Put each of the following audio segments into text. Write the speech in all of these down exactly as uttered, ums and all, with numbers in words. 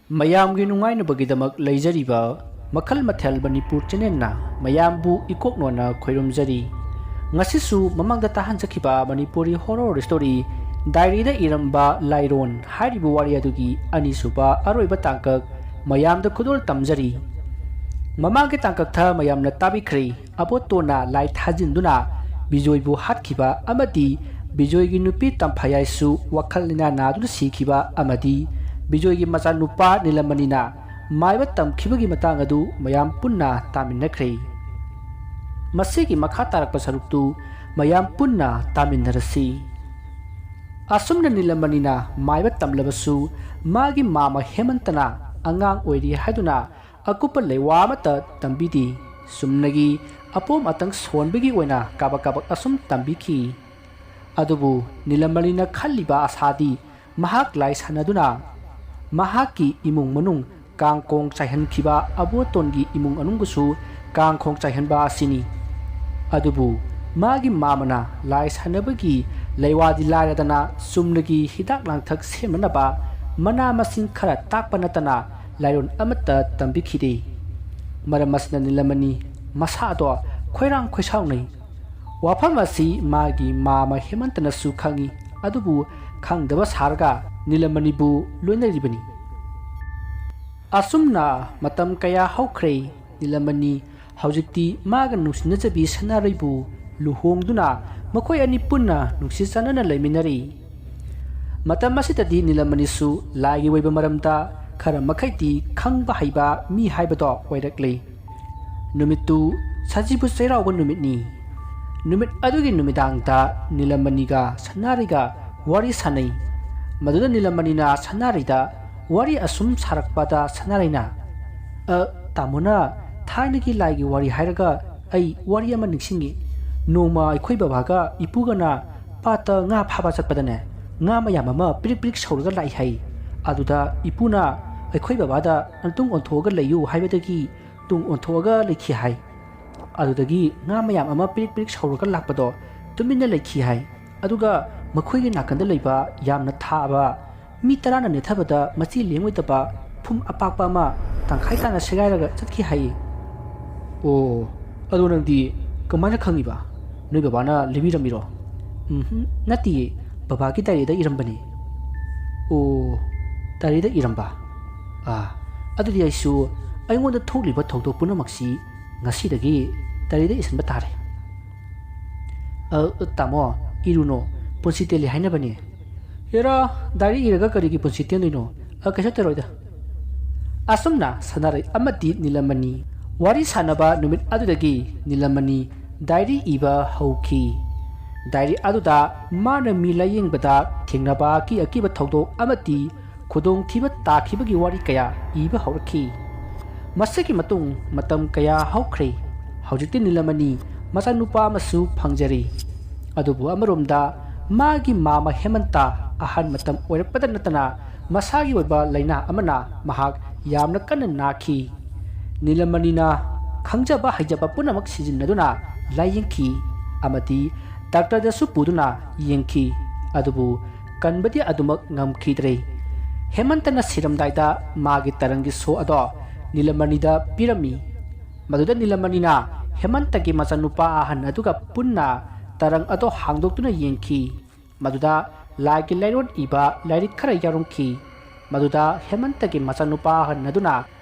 ꯃꯌꯥꯝꯒꯤ ꯅꯨꯡꯉꯥꯏꯅꯕꯒꯤꯗꯃꯛ ꯂꯩꯖꯔꯤꯕ ꯃꯈꯜ ꯃꯊꯦꯜ ꯃꯅꯤꯄꯨꯔ ꯆꯦꯅꯦꯜꯅ ꯃꯌꯥꯝꯕꯨ ꯏꯀꯣꯛꯅꯣꯅ ꯈꯣꯏꯔꯨꯝꯖꯔꯤ꯫ ꯉꯁꯤꯁꯨ ꯃꯃꯥꯡꯗ ꯇꯥꯍꯟꯖꯈꯤꯕ ꯃꯅꯤꯄꯨꯔꯤ ꯍꯣꯔꯣꯔ ꯁ꯭ꯇꯣꯔꯤ ꯗꯥꯏꯔꯤꯗ ꯏꯔꯝꯕ ꯂꯥꯏꯔꯣꯟ ꯍꯥꯏꯔꯤꯕ ꯋꯥꯔꯤ ꯑꯗꯨꯒꯤ ꯑꯅꯤꯁꯨꯕ ꯑꯔꯣꯏꯕ ꯇꯥꯡꯀꯛ ꯃꯌꯥꯝꯗ ꯈꯨꯗꯣꯜ ꯇꯝꯖꯔꯤ꯫ ꯃꯃꯥꯡꯒꯤ ꯇꯥꯡꯀꯛꯇ ꯃꯌꯥꯝꯅ ꯇꯥꯕꯤꯈ꯭ꯔꯦ꯫ ꯑꯕꯣꯇꯣꯟꯅ ꯂꯥꯏ ꯊꯥꯖꯤꯟꯗꯨꯅ ꯕꯤꯖꯣꯏꯕꯨ ꯍꯥꯠꯈꯤꯕ ꯑꯃꯗꯤ ꯕꯤꯖꯣꯏꯒꯤ ꯅꯨꯄꯤ ꯇꯝꯐꯥꯌꯥꯏꯁꯨ ꯋꯥꯈꯜ ꯂꯩꯅꯥ ꯅꯥꯗꯨꯅ ꯁꯤꯈꯤꯕ ꯑꯃꯗꯤ ꯕꯤꯖꯣꯏꯒꯤ ꯃꯆꯥꯅꯨꯄꯥ ꯅꯤꯂꯃꯅꯤꯅ ꯃꯥꯏꯕ ꯇꯝꯈꯤꯕꯒꯤ ꯃꯇꯥꯡ ꯑꯗꯨ ꯃꯌꯥꯝ ꯄꯨꯟꯅ ꯇꯥꯃꯤꯟꯅꯈ꯭ꯔꯦ꯫ ꯃꯁꯤꯒꯤ ꯃꯈꯥ ꯇꯥꯔꯛꯄ ꯁꯔꯨꯛꯇꯨ ꯃꯌꯥꯝ ꯄꯨꯟꯅ ꯇꯥꯃꯤꯟꯅꯔꯁꯤ꯫ ꯑꯁꯨꯝꯅ ꯅꯤꯂꯃꯅꯤꯅ ꯃꯥꯏꯕ ꯇꯝꯂꯕꯁꯨ ꯃꯥꯒꯤ ꯃꯥꯃ ꯍꯦꯃꯟꯇꯅ ꯑꯉꯥꯡ ꯑꯣꯏꯔꯤ ꯍꯥꯏꯗꯨꯅ ꯑꯀꯨꯞꯄ ꯂꯩꯋꯥ ꯑꯃꯠꯇ ꯇꯝꯕꯤꯗꯦ꯫ ꯆꯨꯝꯅꯒꯤ ꯑꯄꯣꯝ ꯑꯇꯪ ꯁꯣꯟꯕꯒꯤ ꯑꯣꯏꯅ ꯀꯥꯕꯛ ꯀꯥꯕꯛ ꯑꯁꯨꯝ ꯇꯝꯕꯤꯈꯤ꯫ ꯑꯗꯨꯕꯨ ꯅꯤꯂꯃꯅꯤꯅ ꯈꯜꯂꯤꯕ ꯑꯁꯥꯗꯤ ꯃꯍꯥꯛ ꯂꯥꯏ ꯁꯥꯟꯅꯗꯨꯅ ꯃꯍꯥꯛꯀꯤ ꯏꯃꯨꯡ ꯃꯅꯨꯡ ꯀꯥꯡꯈꯣꯡ ꯆꯥꯏꯍꯟꯈꯤꯕ ꯑꯕꯣꯇꯣꯟꯒꯤ ꯏꯃꯨꯡ ꯃꯅꯨꯡꯕꯨꯁꯨ ꯀꯥꯡꯈꯣꯡ ꯆꯥꯏꯍꯟꯕ ꯑꯁꯤꯅꯤ꯫ ꯑꯗꯨꯕꯨ ꯃꯥꯒꯤ ꯃꯥꯃꯅ ꯂꯥꯏ ꯁꯥꯟꯅꯕꯒꯤ ꯂꯩꯋꯥꯗꯤ ꯂꯥꯏꯔꯗꯅ ꯆꯨꯝꯅꯒꯤ ꯍꯤꯗꯥꯛ ꯂꯥꯡꯊꯛ ꯁꯦꯝꯅꯅꯕ ꯃꯅꯥ ꯃꯁꯤꯡ ꯈꯔ ꯇꯥꯛꯄ ꯅꯠꯇꯅ ꯂꯥꯏꯔꯣꯟ ꯑꯃꯠꯇ ꯇꯝꯕꯤꯈꯤꯗꯦ꯫ ꯃꯔꯝ ꯑꯁꯤꯅ ꯅꯤꯂꯃꯅꯤ ꯃꯁꯥꯗꯣ ꯈꯣꯏꯔꯥꯡ ꯈꯣꯏꯁꯥꯎꯅꯩ꯫ ꯋꯥꯐꯝ ꯑꯁꯤ ꯃꯥꯒꯤ ꯃꯥꯃ ꯍꯦꯃꯟꯇꯅꯁꯨ ꯈꯪꯏ, ꯑꯗꯨꯕꯨ ꯈꯪꯗꯕ ꯁꯥꯔꯒ ꯅꯤꯂꯃꯅꯤꯕꯨ ꯂꯣꯏꯅꯔꯤꯕꯅꯤ꯫ ꯑꯁꯨꯝꯅ ꯃꯇꯝ ꯀꯌꯥ ꯍꯧꯈ꯭ꯔꯦ꯫ ꯅꯤꯂꯃꯅꯤ ꯍꯧꯖꯤꯛꯇꯤ ꯃꯥꯒ ꯅꯨꯡꯁꯤꯅꯖꯕꯤ ꯁꯅꯥꯔꯩꯕꯨ ꯂꯨꯍꯣꯡꯗꯨꯅ ꯃꯈꯣꯏ ꯑꯅꯤ ꯄꯨꯟꯅ ꯅꯨꯡꯁꯤ ꯆꯥꯟꯅꯅ ꯂꯩꯃꯤꯟꯅꯔꯤ꯫ ꯃꯇꯝ ꯑꯁꯤꯗꯗꯤ ꯅꯤꯂꯃꯅꯤꯁꯨ ꯂꯥꯏꯒꯤ ꯑꯣꯏꯕ ꯃꯔꯝꯗ ꯈꯔ ꯃꯈꯩꯗꯤ ꯈꯪꯕ ꯍꯩꯕ ꯃꯤ ꯍꯥꯏꯕꯗꯣ ꯑꯣꯏꯔꯛꯂꯦ꯫ ꯅꯨꯃꯤꯠꯇꯨ ꯁꯖꯤꯕꯨ ꯆꯩꯔꯥꯎꯕ ꯅꯨꯃꯤꯠꯅꯤ꯫ ꯅꯨꯃꯤꯠ ꯑꯗꯨꯒꯤ ꯅꯨꯃꯤꯗꯥꯡꯗ ꯅꯤꯂꯃꯅꯤꯒ ꯁꯅꯥꯔꯩꯒ ꯋꯥꯔꯤ ꯁꯥꯟꯅꯩ꯫ ꯃꯗꯨꯗ ꯅꯤꯂꯃꯅꯤꯅ ꯁꯅꯥꯔꯩꯗ ꯋꯥꯔꯤ ꯑꯁꯨꯝ ꯁꯥꯔꯛꯄꯗ ꯁꯅꯥꯔꯩꯅ, "ꯑ, ꯇꯥꯃꯣꯅ ꯊꯥꯏꯅꯒꯤ ꯂꯥꯏꯒꯤ ꯋꯥꯔꯤ ꯍꯥꯏꯔꯒ ꯑꯩ ꯋꯥꯔꯤ ꯑꯃ ꯅꯤꯡꯁꯤꯡꯉꯤ꯫ ꯅꯣꯡꯃ ꯑꯩꯈꯣꯏ ꯕꯕꯥꯒ ꯏꯄꯨꯒꯅ ꯄꯥꯠꯇ ꯉꯥ ꯐꯥꯕ ꯆꯠꯄꯗꯅꯦ, ꯉꯥ ꯃꯌꯥꯝ ꯑꯃ ꯄ꯭ꯔꯤꯛ ꯄ꯭ꯔꯤꯛ ꯁꯧꯔꯒ ꯂꯥꯛꯏ ꯍꯥꯏ꯫ ꯑꯗꯨꯗ ꯏꯄꯨꯅ ꯑꯩꯈꯣꯏ ꯕꯕꯥꯗ ꯅꯇꯨꯡ ꯑꯣꯟꯊꯣꯛꯑꯒ ꯂꯩꯌꯨ ꯍꯥꯏꯕꯗꯒꯤ ꯇꯨꯡ ꯑꯣꯟꯊꯣꯛꯑꯒ ꯂꯩꯈꯤ ꯍꯥꯏ꯫ ꯑꯗꯨꯗꯒꯤ ꯉꯥ ꯃꯌꯥꯝ ꯑꯃ ꯄ꯭ꯔꯤꯛ ꯄ꯭ꯔꯤꯛ ꯁꯧꯔꯒ ꯂꯥꯛꯄꯗꯣ ꯇꯨꯃꯤꯟꯅ ꯂꯩꯈꯤ ꯍꯥꯏ꯫ ꯑꯗꯨꯒ ꯃꯈꯣꯏꯒꯤ ꯅꯥꯀꯟꯗ ꯂꯩꯕ ꯌꯥꯝꯅ ꯊꯥꯕ, ꯃꯤ ꯇꯔꯥꯅ ꯅꯦꯠꯊꯕꯗ ꯃꯆꯤ ꯂꯦꯡꯉꯣꯏꯗꯕ ꯐꯨꯝ ꯑꯄꯥꯛꯄ ꯑꯃ ꯇꯪꯈꯥꯏ ꯇꯥꯅ ꯁꯦꯒꯥꯏꯔꯒ ꯆꯠꯈꯤ ꯍꯥꯏꯌꯦ꯫ ꯑꯣ, ꯑꯗꯣ ꯅꯪꯗꯤ ꯀꯃꯥꯏꯅ ꯈꯪꯉꯤꯕ? ꯅꯣꯏ ꯕꯕꯥꯅ ꯂꯤꯕꯤꯔꯝꯃꯤꯔꯣ? ꯎꯝꯍꯨꯝ, ꯅꯠꯇꯤꯌꯦ, ꯕꯕꯥꯒꯤ ꯗꯥꯏꯔꯤꯗ ꯏꯔꯝꯕꯅꯦ꯫ ꯑꯣ, ꯗꯥꯏꯔꯤꯗ ꯏꯔꯝꯕ? ꯑꯥ, ꯑꯗꯨꯗꯤ ꯑꯩꯁꯨ ꯑꯩꯉꯣꯟꯗ ꯊꯣꯛꯂꯤꯕ ꯊꯧꯗꯣꯛ ꯄꯨꯝꯅꯃꯛꯁꯤ ꯉꯁꯤꯗꯒꯤ ꯗꯥꯏꯔꯤꯗ ꯏꯁꯤꯟꯕ ꯇꯥꯔꯦ꯫ ꯑ, ꯇꯥꯃꯣ, ꯏꯔꯨꯅꯣ, ꯄꯨꯟꯁꯤ ꯇꯦꯜꯂꯤ ꯍꯥꯏꯅꯕꯅꯦ꯫ ꯍꯦꯔꯥ, ꯗꯥꯏꯔꯤ ꯏꯔꯒ ꯀꯔꯤꯒꯤ ꯄꯨꯟꯁꯤ ꯇꯦꯟꯗꯣꯏꯅꯣ? ꯑ, ꯀꯩꯁꯨ ꯇꯧꯔꯣꯏꯗ꯫ ꯑꯁꯨꯝꯅ ꯁꯅꯥꯔꯩ ꯑꯃꯗꯤ ꯅꯤꯂꯃꯅꯤ ꯋꯥꯔꯤ ꯁꯥꯟꯅꯕ ꯅꯨꯃꯤꯠ ꯑꯗꯨꯗꯒꯤ ꯅꯤꯂꯃꯅꯤ ꯗꯥꯏꯔꯤ ꯏꯕ ꯍꯧꯈꯤ꯫ ꯗꯥꯏꯔꯤ ꯑꯗꯨꯗ ꯃꯥꯅ ꯃꯤ ꯂꯥꯌꯦꯡꯕꯗ ꯊꯦꯡꯅꯕ ꯑꯀꯤ ꯑꯀꯤꯕ ꯊꯧꯗꯣꯛ ꯑꯃꯗꯤ ꯈꯨꯗꯣꯡꯊꯤꯕ ꯇꯥꯈꯤꯕꯒꯤ ꯋꯥꯔꯤ ꯀꯌꯥ ꯏꯕ ꯍꯧꯔꯛꯈꯤ꯫ ꯃꯁꯤꯒꯤ ꯃꯇꯨꯡ ꯃꯇꯝ ꯀꯌꯥ ꯍꯧꯈ꯭ꯔꯦ꯫ ꯍꯧꯖꯤꯛꯇꯤ ꯅꯤꯂꯃꯅꯤ ꯃꯆꯥꯅꯨꯄꯥ ꯑꯃꯁꯨ ꯐꯪꯖꯔꯦ꯫ ꯑꯗꯨꯕꯨ ꯑꯃꯔꯣꯝꯗ ꯃꯥꯒꯤ ꯃꯥꯃ ꯍꯦꯃꯟꯇ ꯑꯍꯟ ꯃꯇꯝ ꯑꯣꯏꯔꯛꯄꯗ ꯅꯠꯇꯅ ꯃꯁꯥꯒꯤ ꯑꯣꯏꯕ ꯂꯥꯏꯅꯥ ꯑꯃꯅ ꯃꯍꯥꯛ ꯌꯥꯝꯅ ꯀꯟꯅ ꯅꯥꯈꯤ꯫ ꯅꯤꯂꯃꯅꯤꯅ ꯈꯪꯖꯕ ꯍꯩꯖꯕ ꯄꯨꯝꯅꯃꯛ ꯁꯤꯖꯤꯟꯅꯗꯨꯅ ꯂꯥꯌꯦꯡꯈꯤ ꯑꯃꯗꯤ ꯗꯥꯛꯇꯔꯗꯁꯨ ꯄꯨꯗꯨꯅ ꯌꯦꯡꯈꯤ꯫ ꯑꯗꯨꯕꯨ ꯀꯟꯕꯗꯤ ꯑꯗꯨꯃꯛ ꯉꯝꯈꯤꯗ꯭ꯔꯦ꯫ ꯍꯦꯃꯟꯇꯅ ꯁꯤꯔꯝꯗꯥꯏꯗ ꯃꯥꯒꯤ ꯇꯔꯪꯒꯤ ꯁꯣ ꯑꯗꯣ ꯅꯤꯂꯃꯅꯤꯗ ꯄꯤꯔꯝꯃꯤ꯫ ꯃꯗꯨꯗ ꯅꯤꯂꯃꯅꯤꯅ ꯍꯦꯃꯟꯇꯒꯤ ꯃꯆꯥꯅꯨꯄꯥ ꯑꯍꯟ ꯑꯗꯨꯒ ꯄꯨꯟꯅ ꯇꯔꯪ ꯑꯗꯣ ꯍꯥꯡꯗꯣꯛꯇꯨꯅ ꯌꯦꯡꯈꯤ꯫ ꯃꯗꯨꯗ ꯂꯥꯏꯒꯤ ꯂꯥꯏꯔꯣꯟ ꯏꯕ ꯂꯥꯏꯔꯤꯛ ꯈꯔ ꯌꯥꯎꯔꯝꯈꯤ꯫ ꯃꯗꯨꯗ ꯍꯦꯃꯟꯇꯒꯤ ꯃꯆꯥꯅꯨꯄꯥ ꯑꯍꯟ ꯑꯗꯨꯅ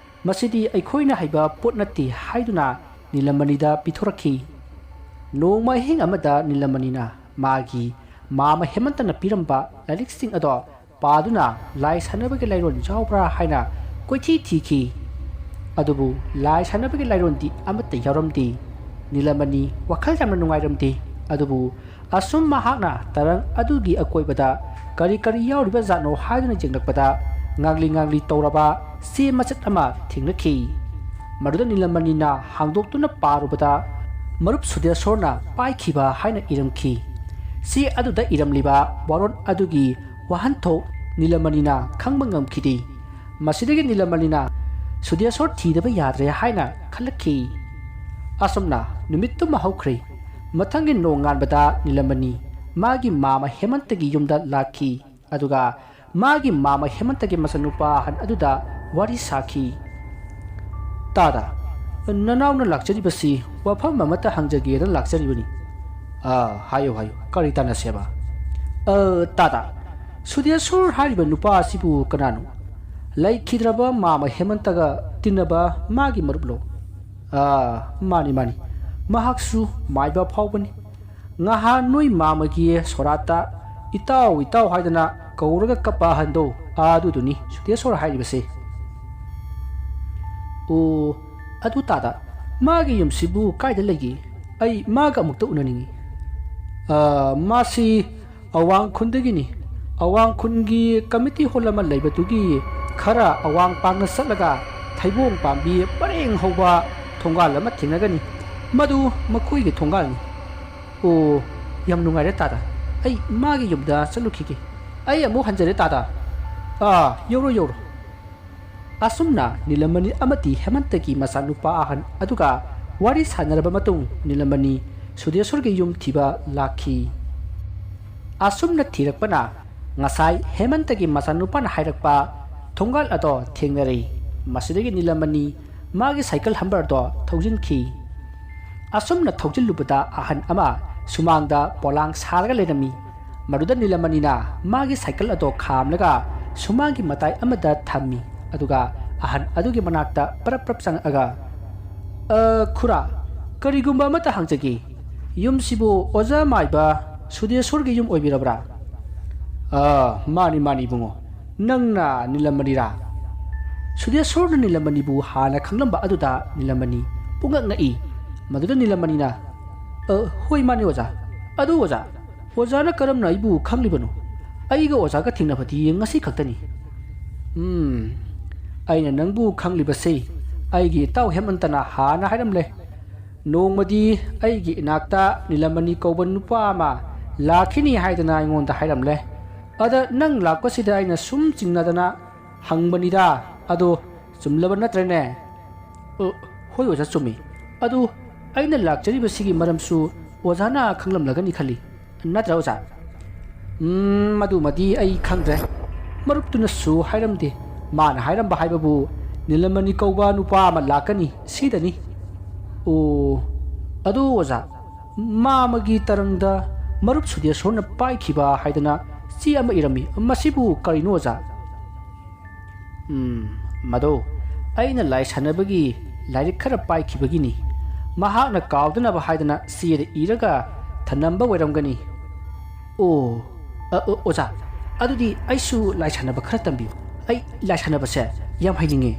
"ꯃꯁꯤꯗꯤ ꯑꯩꯈꯣꯏꯅ ꯍꯩꯕ ꯄꯣꯠ ꯅꯠꯇꯦ" ꯍꯥꯏꯗꯨꯅ ꯅꯤꯂꯃꯅꯤꯗ ꯄꯤꯊꯣꯔꯛꯈꯤ꯫ ꯅꯣꯡꯃ ꯑꯍꯤꯡ ꯑꯃꯗ ꯅꯤꯂꯃꯅꯤꯅ ꯃꯥꯒꯤ ꯃꯥꯃ ꯍꯦꯃꯟꯇꯅ ꯄꯤꯔꯝꯕ ꯂꯥꯏꯔꯤꯛꯁꯤꯡ ꯑꯗꯣ ꯄꯥꯗꯨꯅ ꯂꯥꯏ ꯁꯥꯟꯅꯕꯒꯤ ꯂꯥꯏꯔꯣꯟ ꯌꯥꯎꯕ꯭ꯔꯥ ꯍꯥꯏꯅ ꯀꯣꯏꯊꯤ ꯊꯤꯈꯤ꯫ ꯑꯗꯨꯕꯨ ꯂꯥꯏ ꯁꯥꯟꯅꯕꯒꯤ ꯂꯥꯏꯔꯣꯟꯗꯤ ꯑꯃꯠꯇ ꯌꯥꯎꯔꯝꯗꯦ꯫ ꯅꯤꯂꯃꯅꯤ ꯋꯥꯈꯜ ꯌꯥꯝꯅ ꯅꯨꯡꯉꯥꯏꯔꯝꯗꯦ꯫ ꯑꯗꯨꯕꯨ ꯑꯁꯨꯝ ꯃꯍꯥꯛꯅ ꯇꯔꯪ ꯑꯗꯨꯒꯤ ꯑꯀꯣꯏꯕꯗ ꯀꯔꯤ ꯀꯔꯤ ꯌꯥꯎꯔꯤꯕ ꯖꯥꯠꯅꯣ ꯍꯥꯏꯗꯨꯅ ꯌꯦꯡꯂꯛꯄꯗ ꯉꯥꯡꯂꯤ ꯉꯥꯡꯂꯤ ꯇꯧꯔꯕ ꯆꯦ ꯃꯆꯦꯠ ꯑꯃ ꯊꯦꯡꯅꯈꯤ꯫ ꯃꯗꯨꯗ ꯅꯤꯂꯃꯅꯤꯅ ꯍꯥꯡꯗꯣꯛꯇꯨꯅ ꯄꯥꯔꯨꯕꯗ ꯃꯔꯨꯞ ꯁꯨꯗꯦꯁꯣꯔꯅ ꯄꯥꯏꯈꯤꯕ ꯍꯥꯏꯅ ꯏꯔꯝꯈꯤ꯫ ꯆꯦ ꯑꯗꯨꯗ ꯏꯔꯝꯂꯤꯕ ꯋꯥꯔꯣꯜ ꯑꯗꯨꯒꯤ ꯋꯥꯍꯟꯊꯣꯛ ꯅꯤꯂꯃꯅꯤꯅ ꯈꯪꯕ ꯉꯝꯈꯤꯗꯦ꯫ ꯃꯁꯤꯗꯒꯤ ꯅꯤꯂꯃꯅꯤꯅ ꯁꯨꯗꯦꯁꯣꯔ ꯊꯤꯗꯕ ꯌꯥꯗ꯭ꯔꯦ ꯍꯥꯏꯅ ꯈꯜꯂꯛꯈꯤ꯫ ꯑꯁꯨꯝꯅ ꯅꯨꯃꯤꯠꯇꯨꯃ ꯍꯧꯈ꯭ꯔꯦ꯫ ꯃꯊꯪꯒꯤ ꯅꯣꯡꯉꯥꯟꯕꯗ ꯅꯤꯂꯃꯅꯤ ꯃꯥꯒꯤ ꯃꯥꯃ ꯍꯦꯃꯟꯇꯒꯤ ꯌꯨꯝꯗ ꯂꯥꯛꯈꯤ꯫ ꯑꯗꯨꯒ ꯃꯥꯒꯤ ꯃꯥꯃ ꯍꯦꯃꯟꯇꯒꯤ ꯃꯆꯥꯅꯨꯄꯥ ꯑꯍꯟ ꯑꯗꯨꯗ ꯋꯥꯔꯤ ꯁꯥꯈꯤ꯫ "ꯇꯥꯗ, ꯅꯅꯥꯎꯅ ꯂꯥꯛꯆꯔꯤꯕꯁꯤ ꯋꯥꯐꯝ ꯑꯃꯠꯇ ꯍꯪꯖꯒꯦꯅ ꯂꯥꯛꯆꯔꯤꯕꯅꯤ꯫" "ꯑꯥ, ꯍꯥꯏꯌꯨ, ꯍꯥꯏꯌꯨ, ꯀꯔꯤ ꯇꯥꯟꯅꯁꯦꯕ?" "ꯑ, ꯇꯥꯗ, ꯁꯨꯗꯦꯁꯣꯔ ꯍꯥꯏꯔꯤꯕ ꯅꯨꯄꯥ ꯑꯁꯤꯕꯨ ꯀꯅꯥꯅꯣ? ꯂꯩꯈꯤꯗ꯭ꯔꯕ ꯃꯥꯃ ꯍꯦꯃꯟꯇꯒ ꯇꯤꯟꯅꯕ ꯃꯥꯒꯤ ꯃꯔꯨꯞꯂꯣ?" "ꯑꯥ, ꯃꯥꯅꯤ, ꯃꯥꯅꯤ, ꯃꯍꯥꯛꯁꯨ ꯃꯥꯏꯕ ꯐꯥꯎꯕꯅꯤ꯫ ꯉꯍꯥꯟ ꯅꯣꯏ ꯃꯥꯃꯒꯤ ꯁꯣꯔꯥꯠꯇ ꯏꯇꯥꯎ, ꯏꯇꯥꯎ ꯍꯥꯏꯗꯅ ꯀꯧꯔꯒ ꯀꯞꯄ ꯑꯍꯟꯗꯣ, ꯑꯗꯨꯗꯨꯅꯤ ꯁꯨꯗꯦꯁꯣꯔ ꯍꯥꯏꯔꯤꯕꯁꯦ꯫" "ꯑꯣ, ꯑꯗꯨ ꯇꯥꯗ, ꯃꯥꯒꯤ ꯌꯨꯝꯁꯤꯕꯨ ꯀꯥꯏꯗ ꯂꯩꯒꯦ? ꯑꯩ ꯃꯥꯒ ꯑꯃꯨꯛꯇ ꯎꯅꯅꯤꯡꯏ꯫" "ꯑ, ꯃꯥꯁꯤ ꯑꯋꯥꯡ ꯈꯨꯟꯗꯒꯤꯅꯤ꯫ ꯑꯋꯥꯡ ꯈꯨꯟꯒꯤ ꯀꯃꯤꯇꯤ ꯍꯣꯜ ꯑꯃ ꯂꯩꯕꯗꯨꯒꯤ ꯈꯔ ꯑꯋꯥꯡ ꯄꯥꯡꯅ ꯆꯠꯂꯒ ꯊꯩꯕꯣꯡ ꯄꯥꯝꯕꯤ ꯄꯔꯦꯡ ꯍꯧꯕ ꯊꯣꯡꯒꯥꯜ ꯑꯃ ꯊꯦꯡꯅꯒꯅꯤ꯫ ꯃꯗꯨ ꯃꯈꯣꯏꯒꯤ ꯊꯣꯡꯒꯥꯜꯅꯤ꯫" "ꯑꯣ, ꯌꯥꯝ ꯅꯨꯡꯉꯥꯏꯔꯦ ꯇꯥꯗ꯫ ꯑꯩ ꯃꯥꯒꯤ ꯌꯨꯝꯗ ꯆꯠꯂꯨꯈꯤꯒꯦ꯫ ꯑꯩ ꯑꯃꯨꯛ ꯍꯟꯖꯔꯦ ꯇꯥꯗ꯫" "ꯑꯥ, ꯌꯧꯔꯣ, ꯌꯧꯔꯣ꯫" ꯑꯁꯨꯝꯅ ꯅꯤꯂꯃꯅꯤ ꯑꯃꯗꯤ ꯍꯦꯃꯟꯇꯒꯤ ꯃꯆꯥꯅꯨꯄꯥ ꯑꯍꯟ ꯑꯗꯨꯒ ꯋꯥꯔꯤ ꯁꯥꯟꯅꯔꯕ ꯃꯇꯨꯡ, ꯅꯤꯂꯃꯅꯤ ꯁꯨꯗꯦꯁꯣꯔꯒꯤ ꯌꯨꯝ ꯊꯤꯕ ꯂꯥꯛꯈꯤ꯫ ꯑꯁꯨꯝꯅ ꯊꯤꯔꯛꯄꯅ ꯉꯁꯥꯏ ꯍꯦꯃꯟꯇꯒꯤ ꯃꯆꯥꯅꯨꯄꯥꯅ ꯍꯥꯏꯔꯛꯄ ꯊꯣꯡꯒꯥꯜ ꯑꯗꯣ ꯊꯦꯡꯅꯔꯦ꯫ ꯃꯁꯤꯗꯒꯤ ꯅꯤꯂꯃꯅꯤ ꯃꯥꯒꯤ ꯁꯥꯏꯀꯜ ꯍꯝꯕꯔꯗꯣ ꯊꯧꯖꯤꯟꯈꯤ꯫ ꯑꯁꯨꯝꯅ ꯊꯧꯖꯤꯜꯂꯨꯕꯗ ꯑꯍꯟ ꯑꯃ ꯁꯨꯃꯥꯡꯗ ꯄꯣꯂꯥꯡ ꯁꯥꯔꯒ ꯂꯩꯔꯝꯃꯤ꯫ ꯃꯗꯨꯗ ꯅꯤꯂꯃꯅꯤꯅ ꯃꯥꯒꯤ ꯁꯥꯏꯀꯜ ꯑꯗꯣ ꯈꯥꯝꯂꯒ ꯁꯨꯃꯥꯡꯒꯤ ꯃꯇꯥꯏ ꯑꯃꯗ ꯊꯝꯃꯤ꯫ ꯑꯗꯨꯒ ꯑꯍꯟ ꯑꯗꯨꯒꯤ ꯃꯅꯥꯛꯇ ꯄꯔꯞ ꯄꯔꯞ ꯆꯪꯉꯛꯑꯒ, "ꯑ, ꯈꯨꯔꯥ, ꯀꯔꯤꯒꯨꯝꯕ ꯑꯃꯠꯇ ꯍꯪꯖꯒꯦ꯫ ꯌꯨꯝꯁꯤꯕꯨ ꯑꯣꯖꯥ ꯃꯥꯏꯕ ꯁꯨꯗꯦꯁꯣꯔꯒꯤ ꯌꯨꯝ ꯑꯣꯏꯕꯤꯔꯕ꯭ꯔꯥ?" "ꯑ, ꯃꯥꯅꯤ, ꯃꯥꯅꯤ, ꯏꯕꯨꯡꯉꯣ꯫ ꯅꯪꯅ ꯅꯤꯂꯃꯅꯤꯔꯥ?" ꯁꯨꯗꯦꯁꯣꯔꯅ ꯅꯤꯂꯃꯅꯤꯕꯨ ꯍꯥꯟꯅ ꯈꯪꯂꯝꯕ ꯑꯗꯨꯗ ꯅꯤꯂꯃꯅꯤ ꯄꯨꯡꯉꯛ ꯉꯛꯏ꯫ ꯃꯗꯨꯗ ꯅꯤꯂꯃꯅꯤꯅ, "ꯑ, ꯍꯣꯏ, ꯃꯥꯅꯤ, ꯑꯣꯖꯥ꯫ ꯑꯗꯨ, ꯑꯣꯖꯥ, ꯑꯣꯖꯥꯅ ꯀꯔꯝꯅ ꯑꯩꯕꯨ ꯈꯪꯂꯤꯕꯅꯣ? ꯑꯩꯒ ꯑꯣꯖꯥꯒ ꯊꯦꯡꯅꯕꯗꯤ ꯉꯁꯤ ꯈꯛꯇꯅꯤ꯫" "ꯎꯝ, ꯑꯩꯅ ꯅꯪꯕꯨ ꯈꯪꯂꯤꯕꯁꯤ ꯑꯩꯒꯤ ꯏꯇꯥꯎ ꯍꯦꯃꯟꯇꯅ ꯍꯥꯟꯅ ꯍꯥꯏꯔꯝꯂꯦ꯫ ꯅꯣꯡꯃꯗꯤ ꯑꯩꯒꯤ ꯏꯅꯥꯛꯇ ꯅꯤꯂꯃꯅꯤ ꯀꯧꯕ ꯅꯨꯄꯥ ꯑꯃ ꯂꯥꯛꯈꯤꯅꯤ ꯍꯥꯏꯗꯅ ꯑꯩꯉꯣꯟꯗ ꯍꯥꯏꯔꯝꯂꯦ꯫ ꯑꯗ ꯅꯪ ꯂꯥꯛꯄꯁꯤꯗ ꯑꯩꯅ ꯁꯨꯝ ꯆꯤꯡꯅꯗꯅ ꯍꯪꯕꯅꯤꯗ꯫ ꯑꯗꯣ ꯆꯨꯝꯂꯕ ꯅꯠꯇ꯭ꯔꯅꯦ?" "ꯑ, ꯍꯣꯏ ꯑꯣꯖꯥ, ꯆꯨꯝꯃꯤ꯫ ꯑꯗꯨ ꯑꯩꯅ ꯂꯥꯛꯆꯔꯤꯕꯁꯤꯒꯤ ꯃꯔꯝꯁꯨ ꯑꯣꯖꯥꯅ ꯈꯪꯂꯝꯂꯒꯅꯤ ꯈꯜꯂꯤ꯫ ꯅꯠꯇ꯭ꯔꯥ ꯑꯣꯖꯥ?" "ꯎꯝ, ꯃꯗꯨꯃꯗꯤ ꯑꯩ ꯈꯪꯗ꯭ꯔꯦ꯫ ꯃꯔꯨꯞꯇꯨꯅꯁꯨ ꯍꯥꯏꯔꯝꯗꯦ꯫ ꯃꯥꯅ ꯍꯥꯏꯔꯝꯕ ꯍꯥꯏꯕꯕꯨ ꯅꯤꯂꯃꯅꯤ ꯀꯧꯕ ꯅꯨꯄꯥ ꯑꯃ ꯂꯥꯛꯀꯅꯤ ꯁꯤꯗꯅꯤ꯫ ꯑꯣ, ꯑꯗꯨ ꯑꯣꯖꯥ, ꯃꯥꯃꯒꯤ ꯇꯔꯪꯗ ꯃꯔꯨꯞ ꯁꯨꯗꯦꯁꯣꯔꯅ ꯄꯥꯏꯈꯤꯕ ꯍꯥꯏꯗꯅ ꯆꯦ ꯑꯃ ꯏꯔꯝꯃꯤ꯫ ꯃꯁꯤꯕꯨ ꯀꯔꯤꯅꯣ ꯑꯣꯖꯥ? ꯎꯝ, ꯃꯗꯣ ꯑꯩꯅ ꯂꯥꯏ ꯁꯥꯟꯅꯕꯒꯤ ꯂꯥꯏꯔꯤꯛ ꯈꯔ ꯄꯥꯏꯈꯤꯕꯒꯤꯅꯤ꯫ ꯃꯍꯥꯛꯅ ꯀꯥꯎꯗꯅꯕ ꯍꯥꯏꯗꯅ ꯆꯦꯗ ꯏꯔꯒ ꯊꯅꯝꯕ ꯑꯣꯏꯔꯝꯒꯅꯤ꯫ ꯑꯣ, ꯑ, ꯑ, ꯑꯣꯖꯥ, ꯑꯗꯨꯗꯤ ꯑꯩꯁꯨ ꯂꯥꯏ ꯁꯥꯟꯅꯕ ꯈꯔ ꯇꯝꯕꯤꯌꯨ꯫ ꯑꯩ ꯂꯥꯏ ꯁꯥꯟꯅꯕꯁꯦ ꯌꯥꯝ ꯍꯩꯅꯤꯡꯉꯤ꯫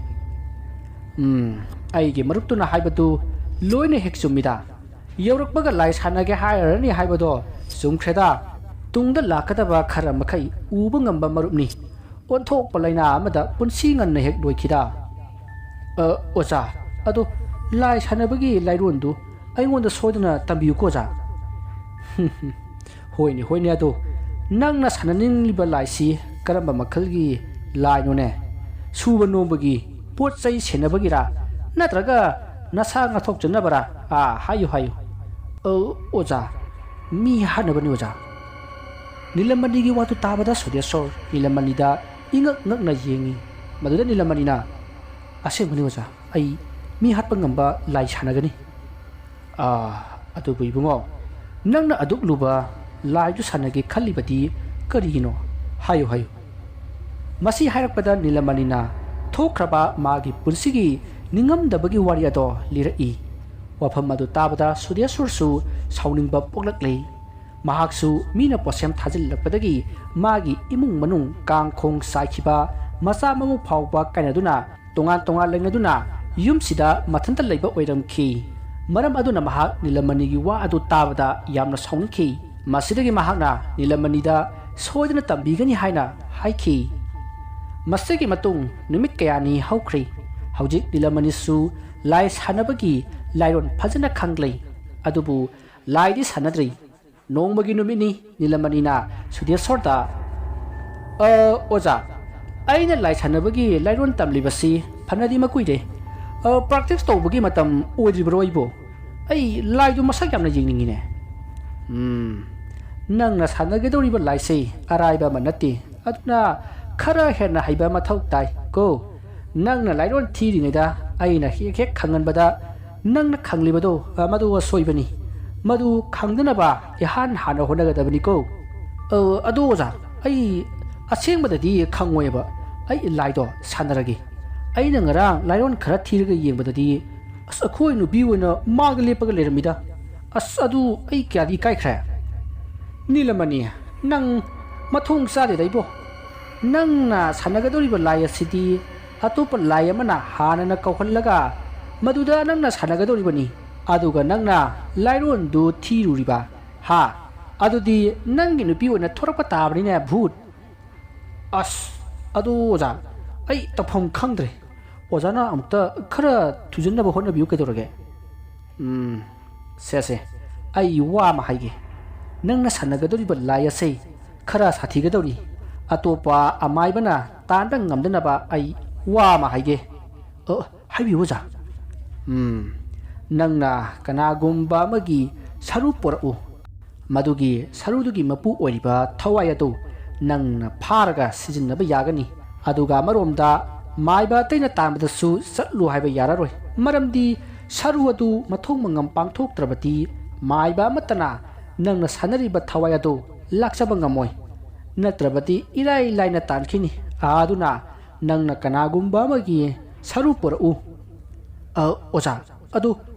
ꯎꯝ, ꯑꯩꯒꯤ ꯃꯔꯨꯞꯇꯨꯅ ꯍꯥꯏꯕꯗꯨ ꯂꯣꯏꯅ ꯍꯦꯛ ꯆꯨꯝꯃꯤꯗ꯫ ꯌꯧꯔꯛꯄꯒ ꯂꯥꯏ ꯁꯥꯟꯅꯒꯦ ꯍꯥꯏꯔꯅꯤ ꯍꯥꯏꯕꯗꯣ ꯆꯨꯝꯈ꯭ꯔꯦꯗ꯫ ꯇꯨꯡꯗ ꯂꯥꯛꯀꯗꯕ ꯈꯔ ꯃꯈꯩ ꯎꯕ ꯉꯝꯕ ꯃꯔꯨꯞꯅꯤ꯫ ꯑꯣꯟꯊꯣꯛꯄ ꯂꯥꯏꯅꯥ ꯑꯃꯗ ꯄꯨꯟꯁꯤ ꯉꯟꯅ ꯍꯦꯛ ꯂꯣꯏꯈꯤꯗ꯫ ꯑ, ꯑꯣꯖꯥ, ꯑꯗꯣ ꯂꯥꯏ ꯁꯥꯟꯅꯕꯒꯤ ꯂꯥꯏꯔꯣꯟꯗꯨ ꯑꯩꯉꯣꯟꯗ ꯁꯣꯏꯗꯅ ꯇꯝꯕꯤꯌꯨꯀꯣ ꯑꯣꯖꯥ꯫ ꯍꯣꯏꯅꯦ, ꯍꯣꯏꯅꯦ, ꯑꯗꯣ ꯅꯪꯅ ꯁꯥꯟꯅꯅꯤꯡꯂꯤꯕ ꯂꯥꯏꯁꯤ ꯀꯔꯝꯕ ꯃꯈꯜꯒꯤ ꯂꯥꯏꯅꯣꯅꯦ? ꯁꯨꯕ ꯅꯣꯝꯕꯒꯤ, ꯄꯣꯠ ꯆꯩ ꯁꯦꯟꯅꯕꯒꯤꯔꯥ? ꯅꯠꯇ꯭ꯔꯒ ꯅꯁꯥ ꯉꯥꯛꯊꯣꯛꯆꯅꯕꯔꯥ? ꯑꯥ, ꯍꯥꯏꯌꯨ, ꯍꯥꯏꯌꯨ꯫ ꯑ, ꯑꯣꯖꯥ, ꯃꯤ ꯍꯥꯠꯅꯕꯅꯤ ꯑꯣꯖꯥ꯫ ꯅꯤꯂꯃꯅꯤꯒꯤ ꯋꯥꯗꯨ ꯇꯥꯕꯗ ꯁꯨꯗꯦꯁꯣꯔ ꯅꯤꯂꯃꯅꯤꯗ ꯏꯉꯛ ꯉꯛꯅ ꯌꯦꯡꯉꯤ꯫ ꯃꯗꯨꯗ ꯅꯤꯂꯃꯅꯤꯅ, "ꯑꯁꯦꯡꯕꯅꯤ ꯑꯣꯖꯥ, ꯑꯩ ꯃꯤ ꯍꯥꯠꯄ ꯉꯝꯕ ꯂꯥꯏ ꯁꯥꯟꯅꯒꯅꯤ꯫" "ꯑꯥ, ꯑꯗꯨꯕꯨ ꯏꯕꯨꯡꯉꯣ, ꯅꯪꯅ ꯑꯗꯨꯛ ꯂꯨꯕ ꯂꯥꯏꯗꯨ ꯁꯥꯟꯅꯒꯦ ꯈꯜꯂꯤꯕꯗꯤ ꯀꯔꯤꯒꯤꯅꯣ? ꯍꯥꯏꯌꯨ, ꯍꯥꯏꯌꯨ꯫" ꯃꯁꯤ ꯍꯥꯏꯔꯛꯄꯗ ꯅꯤꯂꯃꯅꯤꯅ ꯊꯣꯛꯈ꯭ꯔꯕ ꯃꯥꯒꯤ ꯄꯨꯟꯁꯤꯒꯤ ꯅꯤꯡꯉꯝꯗꯕꯒꯤ ꯋꯥꯔꯤ ꯑꯗꯣ ꯂꯤꯔꯛꯏ꯫ ꯋꯥꯐꯝ ꯑꯗꯨ ꯇꯥꯕꯗ ꯁꯨꯗꯦꯁꯣꯔꯁꯨ ꯁꯥꯎꯅꯤꯡꯕ ꯄꯣꯛꯂꯛꯂꯦ꯫ ꯃꯍꯥꯛꯁꯨ ꯃꯤꯅ ꯄꯣꯠꯁꯦꯝ ꯊꯥꯖꯤꯜꯂꯛꯄꯗꯒꯤ ꯃꯥꯒꯤ ꯏꯃꯨꯡ ꯃꯅꯨꯡ ꯀꯥꯡ ꯈꯣꯡ ꯆꯥꯏꯈꯤꯕ, ꯃꯆꯥ ꯃꯎ ꯐꯥꯎꯕ ꯀꯥꯏꯅꯗꯨꯅ ꯇꯣꯉꯥꯟ ꯇꯣꯉꯥꯟ ꯂꯩꯅꯗꯨꯅ ꯌꯨꯝꯁꯤꯗ ꯃꯊꯟꯇ ꯂꯩꯕ ꯑꯣꯏꯔꯝꯈꯤ꯫ ꯃꯔꯝ ꯑꯗꯨꯅ ꯃꯍꯥꯛ ꯅꯤꯂꯃꯅꯤꯒꯤ ꯋꯥ ꯑꯗꯨ ꯇꯥꯕꯗ ꯌꯥꯝꯅ ꯁꯥꯎꯅꯤꯡꯈꯤ꯫ ꯃꯁꯤꯗꯒꯤ ꯃꯍꯥꯛꯅ ꯅꯤꯂꯃꯅꯤꯗ ꯁꯣꯏꯗꯅ ꯇꯝꯕꯤꯒꯅꯤ ꯍꯥꯏꯅ ꯍꯥꯏꯈꯤ꯫ ꯃꯁꯤꯒꯤ ꯃꯇꯨꯡ ꯅꯨꯃꯤꯠ ꯀꯌꯥꯅꯤ ꯍꯧꯈ꯭ꯔꯦ꯫ ꯍꯧꯖꯤꯛ ꯅꯤꯂꯃꯅꯤꯁꯨ ꯂꯥꯏ ꯁꯥꯟꯅꯕꯒꯤ ꯂꯥꯏꯔꯣꯟ ꯐꯖꯅ ꯈꯪꯂꯦ꯫ ꯑꯗꯨꯕꯨ ꯂꯥꯏꯗꯤ ꯁꯥꯟꯅꯗ꯭ꯔꯤ꯫ ꯅꯣꯡꯃꯒꯤ ꯅꯨꯃꯤꯠꯅꯤ꯫ ꯅꯤꯂꯃꯅꯤꯅ ꯁꯨꯗꯦꯁꯣꯔꯗ, "ꯑ, ꯑꯣꯖꯥ, ꯑꯩꯅ ꯂꯥꯏ ꯁꯥꯟꯅꯕꯒꯤ ꯂꯥꯏꯔꯣꯟ ꯇꯝꯂꯤꯕꯁꯤ ꯐꯅꯗꯤ ꯃꯀꯨꯏꯔꯦ꯫ ꯑ, practice ꯇꯧꯕꯒꯤ ꯃꯇꯝ ꯑꯣꯏꯗ꯭ꯔꯤꯕ꯭ꯔꯣ ꯑꯩꯕꯨ? ꯑꯩ ꯂꯥꯏꯗꯨ ꯃꯁꯛ ꯌꯥꯝꯅ ꯌꯦꯡꯅꯤꯡꯉꯤꯅꯦ꯫" "ꯎꯝ, ꯅꯪꯅ ꯁꯥꯟꯅꯒꯗꯧꯔꯤꯕ ꯂꯥꯏꯁꯦ ꯑꯔꯥꯏꯕ ꯑꯃ ꯅꯠꯇꯦ꯫ ꯑꯗꯨꯅ ꯈꯔ ꯍꯦꯟꯅ ꯍꯩꯕ ꯃꯊꯧ ꯇꯥꯏ꯫ ꯀꯣ, ꯅꯪꯅ ꯂꯥꯏꯔꯣꯟ ꯊꯤꯔꯤꯉꯩꯗ ꯑꯩꯅ ꯍꯦꯛ ꯍꯦꯛ ꯈꯪꯍꯟꯕꯗ ꯅꯪꯅ ꯈꯪꯂꯤꯕꯗꯣ, ꯑ, ꯃꯗꯨ ꯑꯁꯣꯏꯕꯅꯤ꯫ ꯃꯗꯨ ꯈꯪꯗꯅꯕ ꯏꯍꯥꯟ ꯍꯥꯟꯅ ꯍꯣꯠꯅꯒꯗꯕꯅꯤꯀꯣ꯫ ꯑ, ꯑꯗꯣ ꯑꯣꯖꯥ, ꯑꯩ ꯑꯁꯦꯡꯕꯗꯗꯤ ꯈꯪꯉꯣꯏꯕ꯫ ꯑꯩ ꯂꯥꯏꯗꯣ ꯁꯥꯟꯅꯔꯒꯦ꯫ ꯑꯩꯅ ꯉꯔꯥꯡ ꯂꯥꯏꯔꯣꯟ ꯈꯔ ꯊꯤꯔꯒ ꯌꯦꯡꯕꯗꯗꯤ, ꯑꯁ, ꯑꯩꯈꯣꯏ ꯅꯨꯄꯤ ꯑꯣꯏꯅ ꯃꯥꯒ ꯂꯦꯞꯄꯒ ꯂꯩꯔꯝꯃꯤꯗ꯫ ꯑꯁ, ꯑꯗꯨ ꯑꯩ ꯀꯌꯥꯗꯤ ꯏꯀꯥꯏꯈ꯭ꯔꯦ꯫ ꯅꯤꯂꯃꯅꯤ, ꯅꯪ ꯃꯊꯣꯡ ꯆꯥꯗꯦꯗ ꯏꯕꯣ꯫ ꯅꯪꯅ ꯁꯥꯟꯅꯒꯗꯧꯔꯤꯕ ꯂꯥꯏ ꯑꯁꯤꯗꯤ ꯑꯇꯣꯞꯄ ꯂꯥꯏ ꯑꯃꯅ ꯍꯥꯟꯅꯅ ꯀꯧꯍꯜꯂꯒ ꯃꯗꯨꯗ ꯅꯪꯅ ꯁꯥꯟꯅꯒꯗꯧꯔꯤꯕꯅꯤ꯫ ꯑꯗꯨꯒ ꯅꯪꯅ ꯂꯥꯏꯔꯣꯟꯗꯨ ꯊꯤꯔꯨꯔꯤꯕ꯫ ꯍꯥ? ꯑꯗꯨꯗꯤ ꯅꯪꯒꯤ ꯅꯨꯄꯤ ꯑꯣꯏꯅ ꯊꯣꯔꯛꯄ ꯇꯥꯕꯅꯤꯅꯦ, ꯚꯨꯠ꯫ ꯑꯁ, ꯑꯗꯨ ꯑꯣꯖꯥ, ꯑꯩ ꯇꯧꯐꯝ ꯈꯪꯗ꯭ꯔꯦ꯫ ꯑꯣꯖꯥꯅ ꯑꯃꯨꯛꯇ ꯈꯔ ꯊꯨꯖꯟꯅꯕ ꯍꯣꯠꯅꯕꯤꯌꯨ ꯀꯩꯗꯧꯔꯒꯦ? ꯎꯝ, ꯁꯦ, ꯁꯦ, ꯑꯩ ꯋꯥ ꯑꯃ ꯍꯥꯏꯒꯦ꯫ ꯅꯪꯅ ꯁꯥꯟꯅꯒꯗꯧꯔꯤꯕ ꯂꯥꯏ ꯑꯁꯤ ꯈꯔ ꯁꯥꯊꯤꯒꯗꯧꯔꯤ꯫ ꯑꯇꯣꯞꯄ ꯑꯃꯥꯏꯕꯅ ꯇꯥꯟꯕ ꯉꯝꯗꯅꯕ ꯑꯩ ꯋꯥ ꯑꯃ ꯍꯥꯏꯒꯦ꯫ ꯑ, ꯍꯥꯏꯕꯤꯌꯨ, ꯑꯣꯖꯥ꯫ ꯎꯝ, ꯅꯪꯅ ꯀꯅꯥꯒꯨꯝꯕ ꯑꯃꯒꯤ ꯁꯔꯨ ꯄꯨꯔꯛꯎ꯫ ꯃꯗꯨꯒꯤ ꯁꯔꯨꯗꯨꯒꯤ ꯃꯄꯨ ꯑꯣꯏꯔꯤꯕ ꯊꯋꯥꯏ ꯑꯗꯨ ꯅꯪꯅ ꯐꯥꯔꯒ ꯁꯤꯖꯤꯟꯅꯕ ꯌꯥꯒꯅꯤ꯫ ꯑꯗꯨꯒ ꯑꯃꯔꯣꯝꯗ ꯃꯥꯏꯕ ꯑꯇꯩꯅ ꯇꯥꯟꯕꯗꯁꯨ ꯆꯠꯂꯨ ꯍꯥꯏꯕ ꯌꯥꯔꯔꯣꯏ, ꯃꯔꯝꯗꯤ ꯁꯔꯨ ꯑꯗꯨ ꯃꯊꯧ ꯃꯉꯝ ꯄꯥꯡꯊꯣꯛꯇ꯭ꯔꯕꯗꯤ ꯃꯥꯏꯕ ꯑꯃꯠꯇꯅ ꯅꯪꯅ ꯁꯥꯟꯅꯔꯤꯕ ꯊꯋꯥꯏ ꯑꯗꯨ ꯂꯥꯛꯆꯕ ꯉꯝꯃꯣꯏ꯫ ꯅꯠꯇ꯭ꯔꯕꯗꯤ ꯏꯔꯥꯏ ꯂꯥꯏꯅ ꯇꯥꯟꯈꯤꯅꯤ꯫ ꯑꯗꯨꯅ ꯅꯪꯅ ꯀꯅꯥꯒꯨꯝꯕ ꯑꯃꯒꯤ ꯁꯔꯨ ꯄꯨꯔꯛꯎ꯫ ꯑ, ꯑꯣꯖꯥ, ꯑꯗꯨ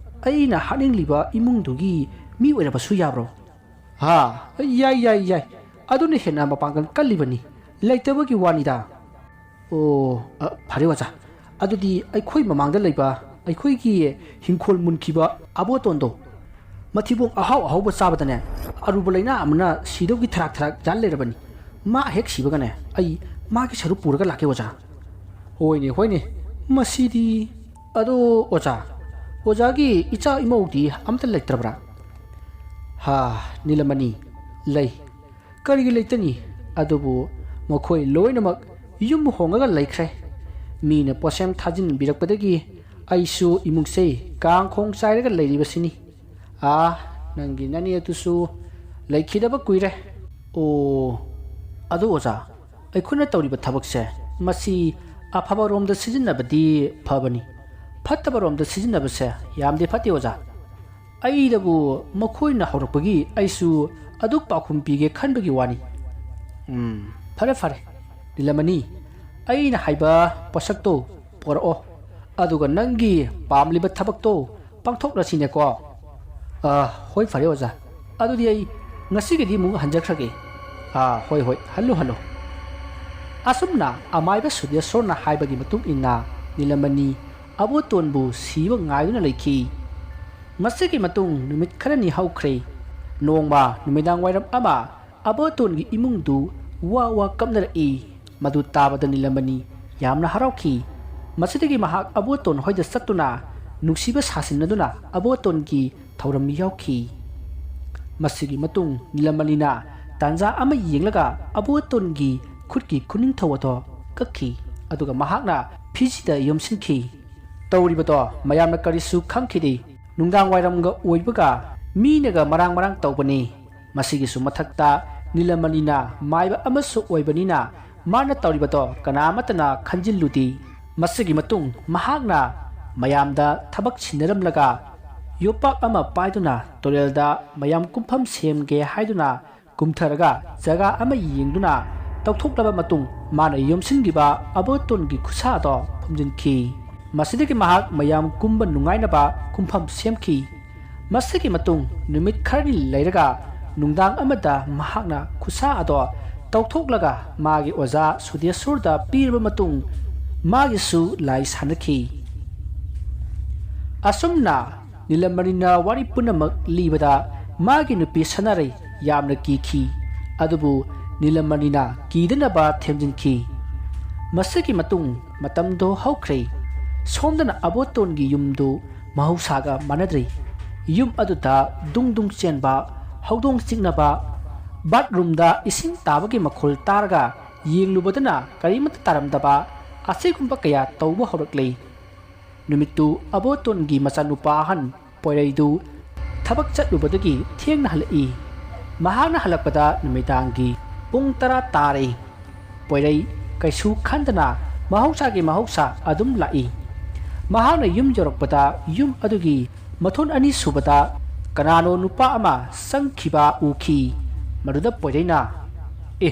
ꯑꯩꯅ ꯍꯥꯠꯅꯤꯡꯂꯤꯕ ꯏꯃꯨꯡꯗꯨꯒꯤ ꯃꯤ ꯑꯣꯏꯔꯕꯁꯨ ꯌꯥꯕ꯭ꯔꯣ? ꯍꯥ, ꯌꯥꯏ, ꯌꯥꯏ, ꯌꯥꯏ꯫ ꯑꯗꯨꯅ ꯍꯦꯟꯅ ꯃꯄꯥꯡꯒꯜ ꯀꯜꯂꯤꯕꯅꯤ꯫ ꯂꯩꯇꯕꯒꯤ ꯋꯥꯅꯤꯗ꯫ ꯑꯣ, ꯑ, ꯐꯔꯦ ꯑꯣꯖꯥ꯫ ꯑꯗꯨꯗꯤ ꯑꯩꯈꯣꯏ ꯃꯃꯥꯡꯗ ꯂꯩꯕ ꯑꯩꯈꯣꯏꯒꯤ ꯍꯤꯡꯈꯣꯜ ꯃꯨꯟꯈꯤꯕ ꯑꯕꯣꯇꯣꯟꯗꯣ, ꯃꯊꯤꯕꯣꯡ ꯑꯍꯥꯎ ꯑꯍꯥꯎꯕ ꯆꯥꯕꯗꯅꯦ, ꯑꯔꯨꯕ ꯂꯩꯅꯥ ꯑꯃꯅ ꯁꯤꯗꯧꯒꯤ ꯊꯔꯥꯛ ꯊꯔꯥꯛ ꯌꯥꯜ ꯂꯩꯔꯕꯅꯤ꯫ ꯃꯥ ꯍꯦꯛ ꯁꯤꯕꯒꯅꯦ, ꯑꯩ ꯃꯥꯒꯤ ꯁꯔꯨꯛ ꯄꯨꯔꯒ ꯂꯥꯛꯀꯦ, ꯑꯣꯖꯥ꯫ ꯍꯣꯏꯅꯦ, ꯍꯣꯏꯅꯦ, ꯃꯁꯤꯗꯤ꯫ ꯑꯗꯣ ꯑꯣꯖꯥ, ꯑꯣꯖꯥꯒꯤ ꯏꯆꯥ ꯏꯃꯧꯗꯤ ꯑꯝꯇ ꯂꯩꯇ꯭ꯔꯕ꯭ꯔꯥ? ꯍꯥ, ꯅꯤꯂꯃꯅꯤ, ꯂꯩ꯫ ꯀꯔꯤꯒꯤ ꯂꯩꯇꯅꯤ? ꯑꯗꯨꯕꯨ ꯃꯈꯣꯏ ꯂꯣꯏꯅꯃꯛ ꯌꯨꯝ ꯍꯣꯡꯉꯒ ꯂꯩꯈ꯭ꯔꯦ꯫ ꯃꯤꯅ ꯄꯣꯠꯁꯦꯝ ꯊꯥꯖꯤꯟꯕꯤꯔꯛꯄꯗꯒꯤ ꯑꯩꯁꯨ ꯏꯃꯨꯡꯁꯦ ꯀꯥꯡꯈꯣꯡ ꯆꯥꯏꯔꯒ ꯂꯩꯔꯤꯕꯁꯤꯅꯤ꯫ ꯑꯥ, ꯅꯪꯒꯤ ꯅꯅꯦ ꯑꯗꯨꯁꯨ ꯂꯩꯈꯤꯗꯕ ꯀꯨꯏꯔꯦ꯫ ꯑꯣ, ꯑꯗꯨ ꯑꯣꯖꯥ, ꯑꯩꯈꯣꯏꯅ ꯇꯧꯔꯤꯕ ꯊꯕꯛꯁꯦ, ꯃꯁꯤ ꯑꯐꯕꯔꯣꯝꯗ ꯁꯤꯖꯤꯟꯅꯕꯗꯤ ꯐꯕꯅꯤ, ꯐꯠꯇꯕꯔꯣꯝꯗ ꯁꯤꯖꯤꯟꯅꯕꯁꯦ ꯌꯥꯝꯗꯤ ꯐꯠꯇꯦ ꯑꯣꯖꯥ꯫ ꯑꯩꯗꯕꯨ ꯃꯈꯣꯏꯅ ꯍꯧꯔꯛꯄꯒꯤ ꯑꯩꯁꯨ ꯑꯗꯨꯛ ꯄꯥꯎꯈꯨꯝ ꯄꯤꯒꯦ ꯈꯟꯕꯒꯤ ꯋꯥꯅꯤ꯫ ꯎꯝ, ꯐꯔꯦ ꯐꯔꯦ, ꯅꯤꯂꯃꯅꯤ, ꯑꯩꯅ ꯍꯥꯏꯕ ꯄꯣꯠꯁꯛꯇꯣ ꯄꯣꯔꯛꯑꯣ, ꯑꯗꯨꯒ ꯅꯪꯒꯤ ꯄꯥꯝꯂꯤꯕ ꯊꯕꯛꯇꯣ ꯄꯥꯡꯊꯣꯛꯂꯁꯤꯅꯦꯀꯣ꯫ ꯑꯥ, ꯍꯣꯏ, ꯐꯔꯦ ꯑꯣꯖꯥ, ꯑꯗꯨꯗꯤ ꯑꯩ ꯉꯁꯤꯒꯤꯗꯤ ꯑꯃꯨꯛ ꯍꯟꯖꯈ꯭ꯔꯒꯦ꯫ ꯑꯥ, ꯍꯣꯏ ꯍꯣꯏ, ꯍꯜꯂꯨ ꯍꯜꯂꯨ꯫ ꯑꯁꯨꯝꯅ ꯑꯃꯥꯏꯕ ꯁꯨꯗꯦꯁꯣꯔꯅ ꯍꯥꯏꯕꯒꯤ ꯃꯇꯨꯡ ꯏꯟꯅ ꯅꯤꯂꯃꯅꯤ ꯑꯕꯣꯇꯣꯟꯕꯨ ꯁꯤꯕ ꯉꯥꯏꯗꯨꯅ ꯂꯩꯈꯤ꯫ ꯃꯁꯤꯒꯤ ꯃꯇꯨꯡ ꯅꯨꯃꯤꯠ ꯈꯔꯅꯤ ꯍꯧꯈ꯭ꯔꯦ꯫ ꯅꯣꯡꯃ ꯅꯨꯃꯤꯗꯥꯡ ꯋꯥꯏꯔꯝ ꯑꯃ ꯑꯕꯣꯇꯣꯟꯒꯤ ꯏꯃꯨꯡꯗꯨ ꯋꯥ ꯋꯥ ꯀꯞꯅꯔꯛꯏ꯫ ꯃꯗꯨ ꯇꯥꯕꯗ ꯅꯤꯂꯃꯅꯤ ꯌꯥꯝꯅ ꯍꯔꯥꯎꯈꯤ꯫ ꯃꯁꯤꯗꯒꯤ ꯃꯍꯥꯛ ꯑꯕꯣꯇꯣꯟ ꯍꯣꯏꯗ ꯆꯠꯇꯨꯅ ꯅꯨꯡꯁꯤꯕ ꯁꯥꯁꯤꯟꯅꯗꯨꯅ ꯑꯕꯣꯇꯣꯟꯒꯤ ꯊꯧꯔꯝ ꯌꯥꯎꯈꯤ꯫ ꯃꯁꯤꯒꯤ ꯃꯇꯨꯡ ꯅꯤꯂꯃꯅꯤꯅ ꯇꯥꯟꯖꯥ ꯑꯃ ꯌꯦꯡꯂꯒ ꯑꯕꯣꯇꯣꯟꯒꯤ ꯈꯨꯠꯀꯤ ꯈꯨꯅꯤꯡꯊꯧ ꯑꯗꯣ ꯀꯛꯈꯤ, ꯑꯗꯨꯒ ꯃꯍꯥꯛꯅ ꯐꯤꯖꯤꯗ ꯌꯣꯝꯁꯤꯟꯈꯤ꯫ ꯇꯧꯔꯤꯕꯗꯣ ꯃꯌꯥꯝꯅ ꯀꯔꯤꯁꯨ ꯈꯪꯈꯤꯗꯦ꯫ ꯅꯨꯡꯗꯥꯡ ꯋꯥꯏꯔꯝꯒ ꯑꯣꯏꯕꯒ ꯃꯤꯅꯒ ꯃꯔꯥꯡ ꯃꯔꯥꯡ ꯇꯧꯕꯅꯤ꯫ ꯃꯁꯤꯒꯤꯁꯨ ꯃꯊꯛꯇ ꯅꯤꯂꯃꯅꯤꯅ ꯃꯥꯏꯕ ꯑꯃꯁꯨ ꯑꯣꯏꯕꯅꯤꯅ ꯃꯥꯅ ꯇꯧꯔꯤꯕꯗꯣ ꯀꯅꯥꯃꯠꯇꯅ ꯈꯟꯖꯤꯜꯂꯨꯗꯦ꯫ ꯃꯁꯤꯒꯤ ꯃꯇꯨꯡ ꯃꯍꯥꯛꯅ ꯃꯌꯥꯝꯗ ꯊꯕꯛ ꯁꯤꯟꯅꯔꯝꯂꯒ ꯌꯣꯄꯥꯛ ꯑꯃ ꯄꯥꯏꯗꯨꯅ ꯇꯨꯔꯦꯜꯗ ꯃꯌꯥꯝ ꯀꯨꯝꯐꯝ ꯁꯦꯝꯒꯦ ꯍꯥꯏꯗꯨꯅ ꯀꯨꯝꯊꯔꯒ ꯖꯒꯥ ꯑꯃ ꯌꯦꯡꯗꯨꯅ ꯇꯧꯊꯣꯛꯂꯕ ꯃꯇꯨꯡ ꯃꯥꯅ ꯌꯣꯝꯁꯤꯟꯈꯤꯕ ꯑꯕꯣꯇꯣꯟꯒꯤ ꯈꯨꯠꯁꯥ ꯑꯗꯣ ꯐꯨꯝꯖꯤꯟꯈꯤ꯫ ꯃꯁꯤꯗꯒꯤ ꯃꯍꯥꯛ ꯃꯌꯥꯝ ꯀꯨꯝꯕ ꯅꯨꯡꯉꯥꯏꯅꯕ ꯀꯨꯝꯐꯝ ꯁꯦꯝꯈꯤ꯫ ꯃꯁꯤꯒꯤ ꯃꯇꯨꯡ ꯅꯨꯃꯤꯠ ꯈꯔꯅꯤ ꯂꯩꯔꯒ ꯅꯨꯡꯗꯥꯡ ꯑꯃꯗ ꯃꯍꯥꯛꯅ ꯈꯨꯠꯁꯥ ꯑꯗꯣ ꯇꯧꯊꯣꯛꯂꯒ ꯃꯥꯒꯤ ꯑꯣꯖꯥ ꯁꯨꯗꯦꯁꯣꯔꯗ ꯄꯤꯔꯕ ꯃꯇꯨꯡ ꯃꯥꯒꯤꯁꯨ ꯂꯥꯏ ꯁꯥꯟꯅꯈꯤ꯫ ꯑꯁꯨꯝꯅ ꯅꯤꯂꯃꯅꯤꯅ ꯋꯥꯔꯤ ꯄꯨꯝꯅꯃꯛ ꯂꯤꯕꯗ ꯃꯥꯒꯤ ꯅꯨꯄꯤ ꯁꯅꯥꯔꯩ ꯌꯥꯝꯅ ꯀꯤꯈꯤ꯫ ꯑꯗꯨꯕꯨ ꯅꯤꯂꯃꯅꯤꯅ ꯀꯤꯗꯅꯕ ꯊꯦꯝꯖꯤꯟꯈꯤ꯫ ꯃꯁꯤꯒꯤ ꯃꯇꯨꯡ ꯃꯇꯝꯗꯣ ꯍꯧꯈ꯭ꯔꯦ꯫ ꯁꯣꯝꯗꯅ ꯑꯕꯣꯇꯣꯟꯒꯤ ꯌꯨꯝꯗꯨ ꯃꯍꯧꯁꯥꯒ ꯃꯥꯟꯅꯗ꯭ꯔꯦ꯫ ꯌꯨꯝ ꯑꯗꯨꯗ ꯗꯨꯡ ꯗꯨꯡ ꯆꯦꯟꯕ, ꯍꯧꯗꯣꯡ ꯆꯤꯛꯅꯕ, ꯕꯥꯠꯔꯨꯝꯗ ꯏꯁꯤꯡ ꯇꯥꯕꯒꯤ ꯃꯈꯣꯜ ꯇꯥꯔꯒ ꯌꯦꯡꯂꯨꯕꯗꯅ ꯀꯔꯤꯃꯠꯇ ꯇꯥꯔꯝꯗꯕ, ꯑꯁꯤꯒꯨꯝꯕ ꯀꯌꯥ ꯇꯧꯕ ꯍꯧꯔꯛꯂꯦ꯫ ꯅꯨꯃꯤꯠꯇꯨ ꯑꯕꯣꯇꯣꯟꯒꯤ ꯃꯆꯥꯅꯨꯄꯥ ꯑꯍꯟ ꯄꯣꯏꯔꯩꯗꯨ ꯊꯕꯛ ꯆꯠꯂꯨꯕꯗꯒꯤ ꯊꯦꯡꯅ ꯍꯜꯂꯛꯏ꯫ ꯃꯍꯥꯛꯅ ꯍꯜꯂꯛꯄꯗ ꯅꯨꯃꯤꯗꯥꯡꯒꯤ ꯄꯨꯡ ꯇꯔꯥ ꯇꯥꯔꯦ꯫ ꯄꯣꯏꯔꯩ ꯀꯩꯁꯨ ꯈꯟꯗꯅ ꯃꯍꯧꯁꯥꯒꯤ ꯃꯍꯧꯁꯥ ꯑꯗꯨꯝ ꯂꯥꯛꯏ꯫ ꯃꯍꯥꯛꯅ ꯌꯨꯝ ꯌꯧꯔꯛꯄꯗ ꯌꯨꯝ ꯑꯗꯨꯒꯤ ꯃꯊꯣꯟ ꯑꯅꯤ ꯁꯨꯕꯗ ꯀꯅꯥꯅꯣ ꯅꯨꯄꯥ ꯑꯃ ꯆꯪꯈꯤꯕ ꯎꯈꯤ꯫ ꯃꯗꯨꯗ ꯄꯣꯏꯔꯩꯅ, "ꯑꯦ,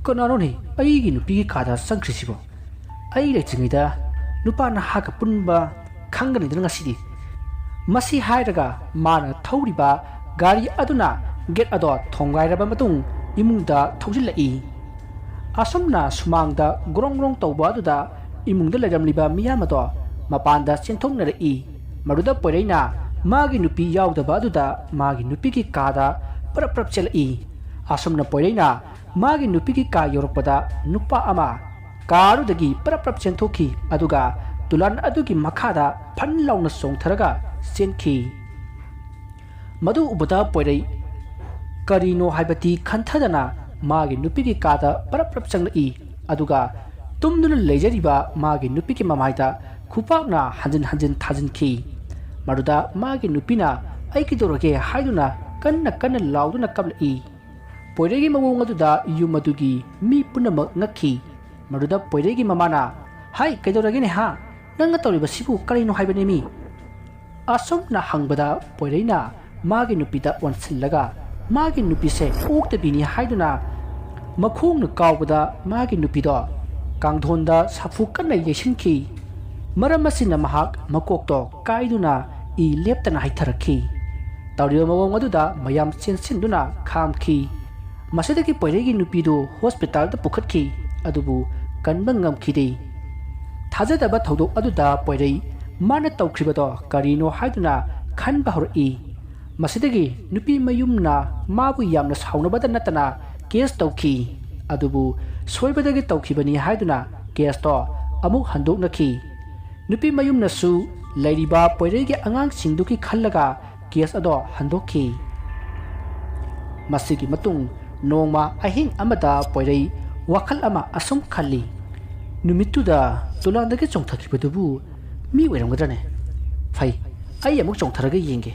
ꯀꯅꯥꯅꯣꯅꯦ ꯑꯩꯒꯤ ꯅꯨꯄꯤꯒꯤ ꯀꯥꯗ ꯆꯪꯈ꯭ꯔꯤꯁꯤꯕꯣ? ꯑꯩ ꯂꯩꯇ꯭ꯔꯤꯉꯩꯗ ꯅꯨꯄꯥ ꯅꯍꯥꯒ ꯄꯨꯟꯕ ꯈꯪꯒꯅꯤꯗꯅ ꯉꯁꯤꯗꯤ"꯫ ꯃꯁꯤ ꯍꯥꯏꯔꯒ ꯃꯥꯅ ꯊꯧꯔꯤꯕ ꯒꯥꯔꯤ ꯑꯗꯨꯅ ꯒꯦꯠ ꯑꯗꯣ ꯊꯣꯡꯒꯥꯏꯔꯕ ꯃꯇꯨꯡ ꯏꯃꯨꯡꯗ ꯊꯧꯖꯤꯜꯂꯛꯏ꯫ ꯑꯁꯨꯝꯅ ꯁꯨꯃꯥꯡꯗ ꯒ꯭ꯔꯣꯡ ꯒ꯭ꯔꯣꯡ ꯇꯧꯕ ꯑꯗꯨꯗ ꯏꯃꯨꯡꯗ ꯂꯩꯔꯝꯂꯤꯕ ꯃꯤꯌꯥꯝ ꯑꯗꯣ ꯃꯄꯥꯟꯗ ꯆꯦꯟꯊꯣꯛꯅꯔꯛꯏ꯫ ꯃꯗꯨꯗ ꯄꯣꯏꯔꯩꯅ ꯃꯥꯒꯤ ꯅꯨꯄꯤ ꯌꯥꯎꯗꯕ ꯑꯗꯨꯗ ꯃꯥꯒꯤ ꯅꯨꯄꯤꯒꯤ ꯀꯥꯗ ꯄ꯭ꯔꯞ ꯄ꯭ꯔꯞ ꯆꯦꯜꯂꯛꯏ꯫ ꯑꯁꯨꯝꯅ ꯄꯣꯏꯔꯩꯅ ꯃꯥꯒꯤ ꯅꯨꯄꯤꯒꯤ ꯀꯥ ꯌꯧꯔꯛꯄꯗ ꯅꯨꯄꯥ ꯑꯃ ꯀꯥ ꯑꯗꯨꯗꯒꯤ ꯄ꯭ꯔꯞ ꯄ꯭ꯔꯞ ꯆꯦꯟꯊꯣꯛꯈꯤ, ꯑꯗꯨꯒ ꯗꯨꯂꯥꯟ ꯑꯗꯨꯒꯤ ꯃꯈꯥꯗ ꯐꯟ ꯂꯥꯎꯅ ꯆꯣꯡꯊꯔꯒ ꯆꯦꯟꯈꯤ꯫ ꯃꯗꯨ ꯎꯕꯗ ꯄꯣꯏꯔꯩ ꯀꯔꯤꯅꯣ ꯍꯥꯏꯕꯗꯤ ꯈꯟꯊꯗꯅ ꯃꯥꯒꯤ ꯅꯨꯄꯤꯒꯤ ꯀꯥꯗ ꯄ꯭ꯔꯞ ꯄ꯭ꯔꯞ ꯆꯪꯂꯛꯏ, ꯑꯗꯨꯒ ꯇꯨꯝꯗꯨꯅ ꯂꯩꯖꯔꯤꯕ ꯃꯥꯒꯤ ꯅꯨꯄꯤꯒꯤ ꯃꯃꯥꯏꯗ ꯈꯨꯄꯥꯛꯅ ꯍꯟꯖꯤꯟ ꯍꯟꯖꯤꯟ ꯊꯥꯖꯤꯟꯈꯤ꯫ ꯃꯗꯨꯗ ꯃꯥꯒꯤ ꯅꯨꯄꯤꯅ "ꯑꯩ ꯀꯩꯗꯧꯔꯒꯦ?" ꯍꯥꯏꯗꯨꯅ ꯀꯟꯅ ꯀꯟꯅ ꯂꯥꯎꯗꯨꯅ ꯀꯞꯂꯛꯏ꯫ ꯄꯣꯏꯔꯩꯒꯤ ꯃꯑꯣꯡ ꯑꯗꯨꯗ ꯌꯨꯝ ꯑꯗꯨꯒꯤ ꯃꯤ ꯄꯨꯝꯅꯃꯛ ꯉꯛꯈꯤ꯫ ꯃꯗꯨꯗ ꯄꯣꯏꯔꯩꯒꯤ ꯃꯃꯥꯅ, "ꯍꯥꯏ, ꯀꯩꯗꯧꯔꯒꯦꯅꯦ ꯍꯥ? ꯅꯪꯅ ꯇꯧꯔꯤꯕꯁꯤꯕꯨ ꯀꯔꯤꯅꯣ ꯍꯥꯏꯕꯅꯦ ꯃꯤ?" ꯑꯁꯨꯝꯅ ꯍꯪꯕꯗ ꯄꯣꯏꯔꯩꯅ ꯃꯥꯒꯤ ꯅꯨꯄꯤꯗ ꯑꯣꯟꯁꯤꯜꯂꯒ ꯃꯥꯒꯤ ꯅꯨꯄꯤꯁꯦ ꯑꯣꯛꯇꯕꯤꯅꯤ ꯍꯥꯏꯗꯨꯅ ꯃꯈꯣꯡꯅ ꯀꯥꯎꯕꯗ ꯃꯥꯒꯤ ꯅꯨꯄꯤꯗꯣ ꯀꯥꯡꯊꯣꯟꯗ ꯁꯥꯐꯨ ꯀꯟꯅ ꯌꯩꯁꯤꯟꯈꯤ꯫ ꯃꯔꯝ ꯑꯁꯤꯅ ꯃꯍꯥꯛ ꯃꯀꯣꯛꯇꯣ ꯀꯥꯏꯗꯨꯅ ꯏ ꯂꯦꯞꯇꯅ ꯍꯩꯊꯔꯛꯈꯤ꯫ ꯇꯧꯔꯤꯕ ꯃꯑꯣꯡ ꯑꯗꯨꯗ ꯃꯌꯥꯝ ꯆꯦꯟꯁꯤꯟꯗꯨꯅ ꯈꯥꯝꯈꯤ꯫ ꯃꯁꯤꯗꯒꯤ ꯄꯣꯏꯔꯩꯒꯤ ꯅꯨꯄꯤꯗꯨ ꯍꯣꯁꯄꯤꯇꯥꯜꯗ ꯄꯨꯈꯠꯈꯤ, ꯑꯗꯨꯕꯨ ꯀꯟꯕ ꯉꯝꯈꯤꯗꯦ꯫ ꯊꯥꯖꯗꯕ ꯊꯧꯗꯣꯛ ꯑꯗꯨꯗ ꯄꯣꯏꯔꯩ ꯃꯥꯅ ꯇꯧꯈ꯭ꯔꯤꯕꯗꯣ ꯀꯔꯤꯅꯣ ꯍꯥꯏꯗꯨꯅ ꯈꯟꯕ ꯍꯧꯔꯛꯏ꯫ ꯃꯁꯤꯗꯒꯤ ꯅꯨꯄꯤ ꯃꯌꯨꯝꯅ ꯃꯥꯕꯨ ꯌꯥꯝꯅ ꯁꯥꯎꯅꯕꯗ ꯅꯠꯇꯅ ꯀꯦꯁ ꯇꯧꯈꯤ꯫ ꯑꯗꯨꯕꯨ ꯁꯣꯏꯕꯗꯒꯤ ꯇꯧꯈꯤꯕꯅꯤ ꯍꯥꯏꯗꯨꯅ ꯀꯦꯁꯇꯣ ꯑꯃꯨꯛ ꯍꯟꯗꯣꯛꯅꯈꯤ꯫ ꯅꯨꯄꯤ ꯃꯌꯨꯝꯅꯁꯨ ꯂꯩꯔꯤꯕ ꯄꯣꯏꯔꯩꯒꯤ ꯑꯉꯥꯡꯁꯤꯡꯗꯨꯒꯤ ꯈꯜꯂꯒ ꯀꯦꯁ ꯑꯗꯣ ꯍꯟꯗꯣꯛꯈꯤ꯫ ꯃꯁꯤꯒꯤ ꯃꯇꯨꯡ ꯅꯣꯡꯃ ꯑꯍꯤꯡ ꯑꯃꯗ ꯄꯣꯏꯔꯩ ꯋꯥꯈꯜ ꯑꯃ ꯑꯁꯨꯝ ꯈꯜꯂꯤ, "ꯅꯨꯃꯤꯠꯇꯨꯗ ꯇꯨꯂꯥꯟꯗꯒꯤ ꯆꯣꯡꯊꯈꯤꯕꯗꯨꯕꯨ ꯃꯤ ꯑꯣꯏꯔꯝꯒꯗ꯭ꯔꯅꯦ? ꯐꯩ, ꯑꯩ ꯑꯃꯨꯛ ꯆꯣꯡꯊꯔꯒ ꯌꯦꯡꯒꯦ꯫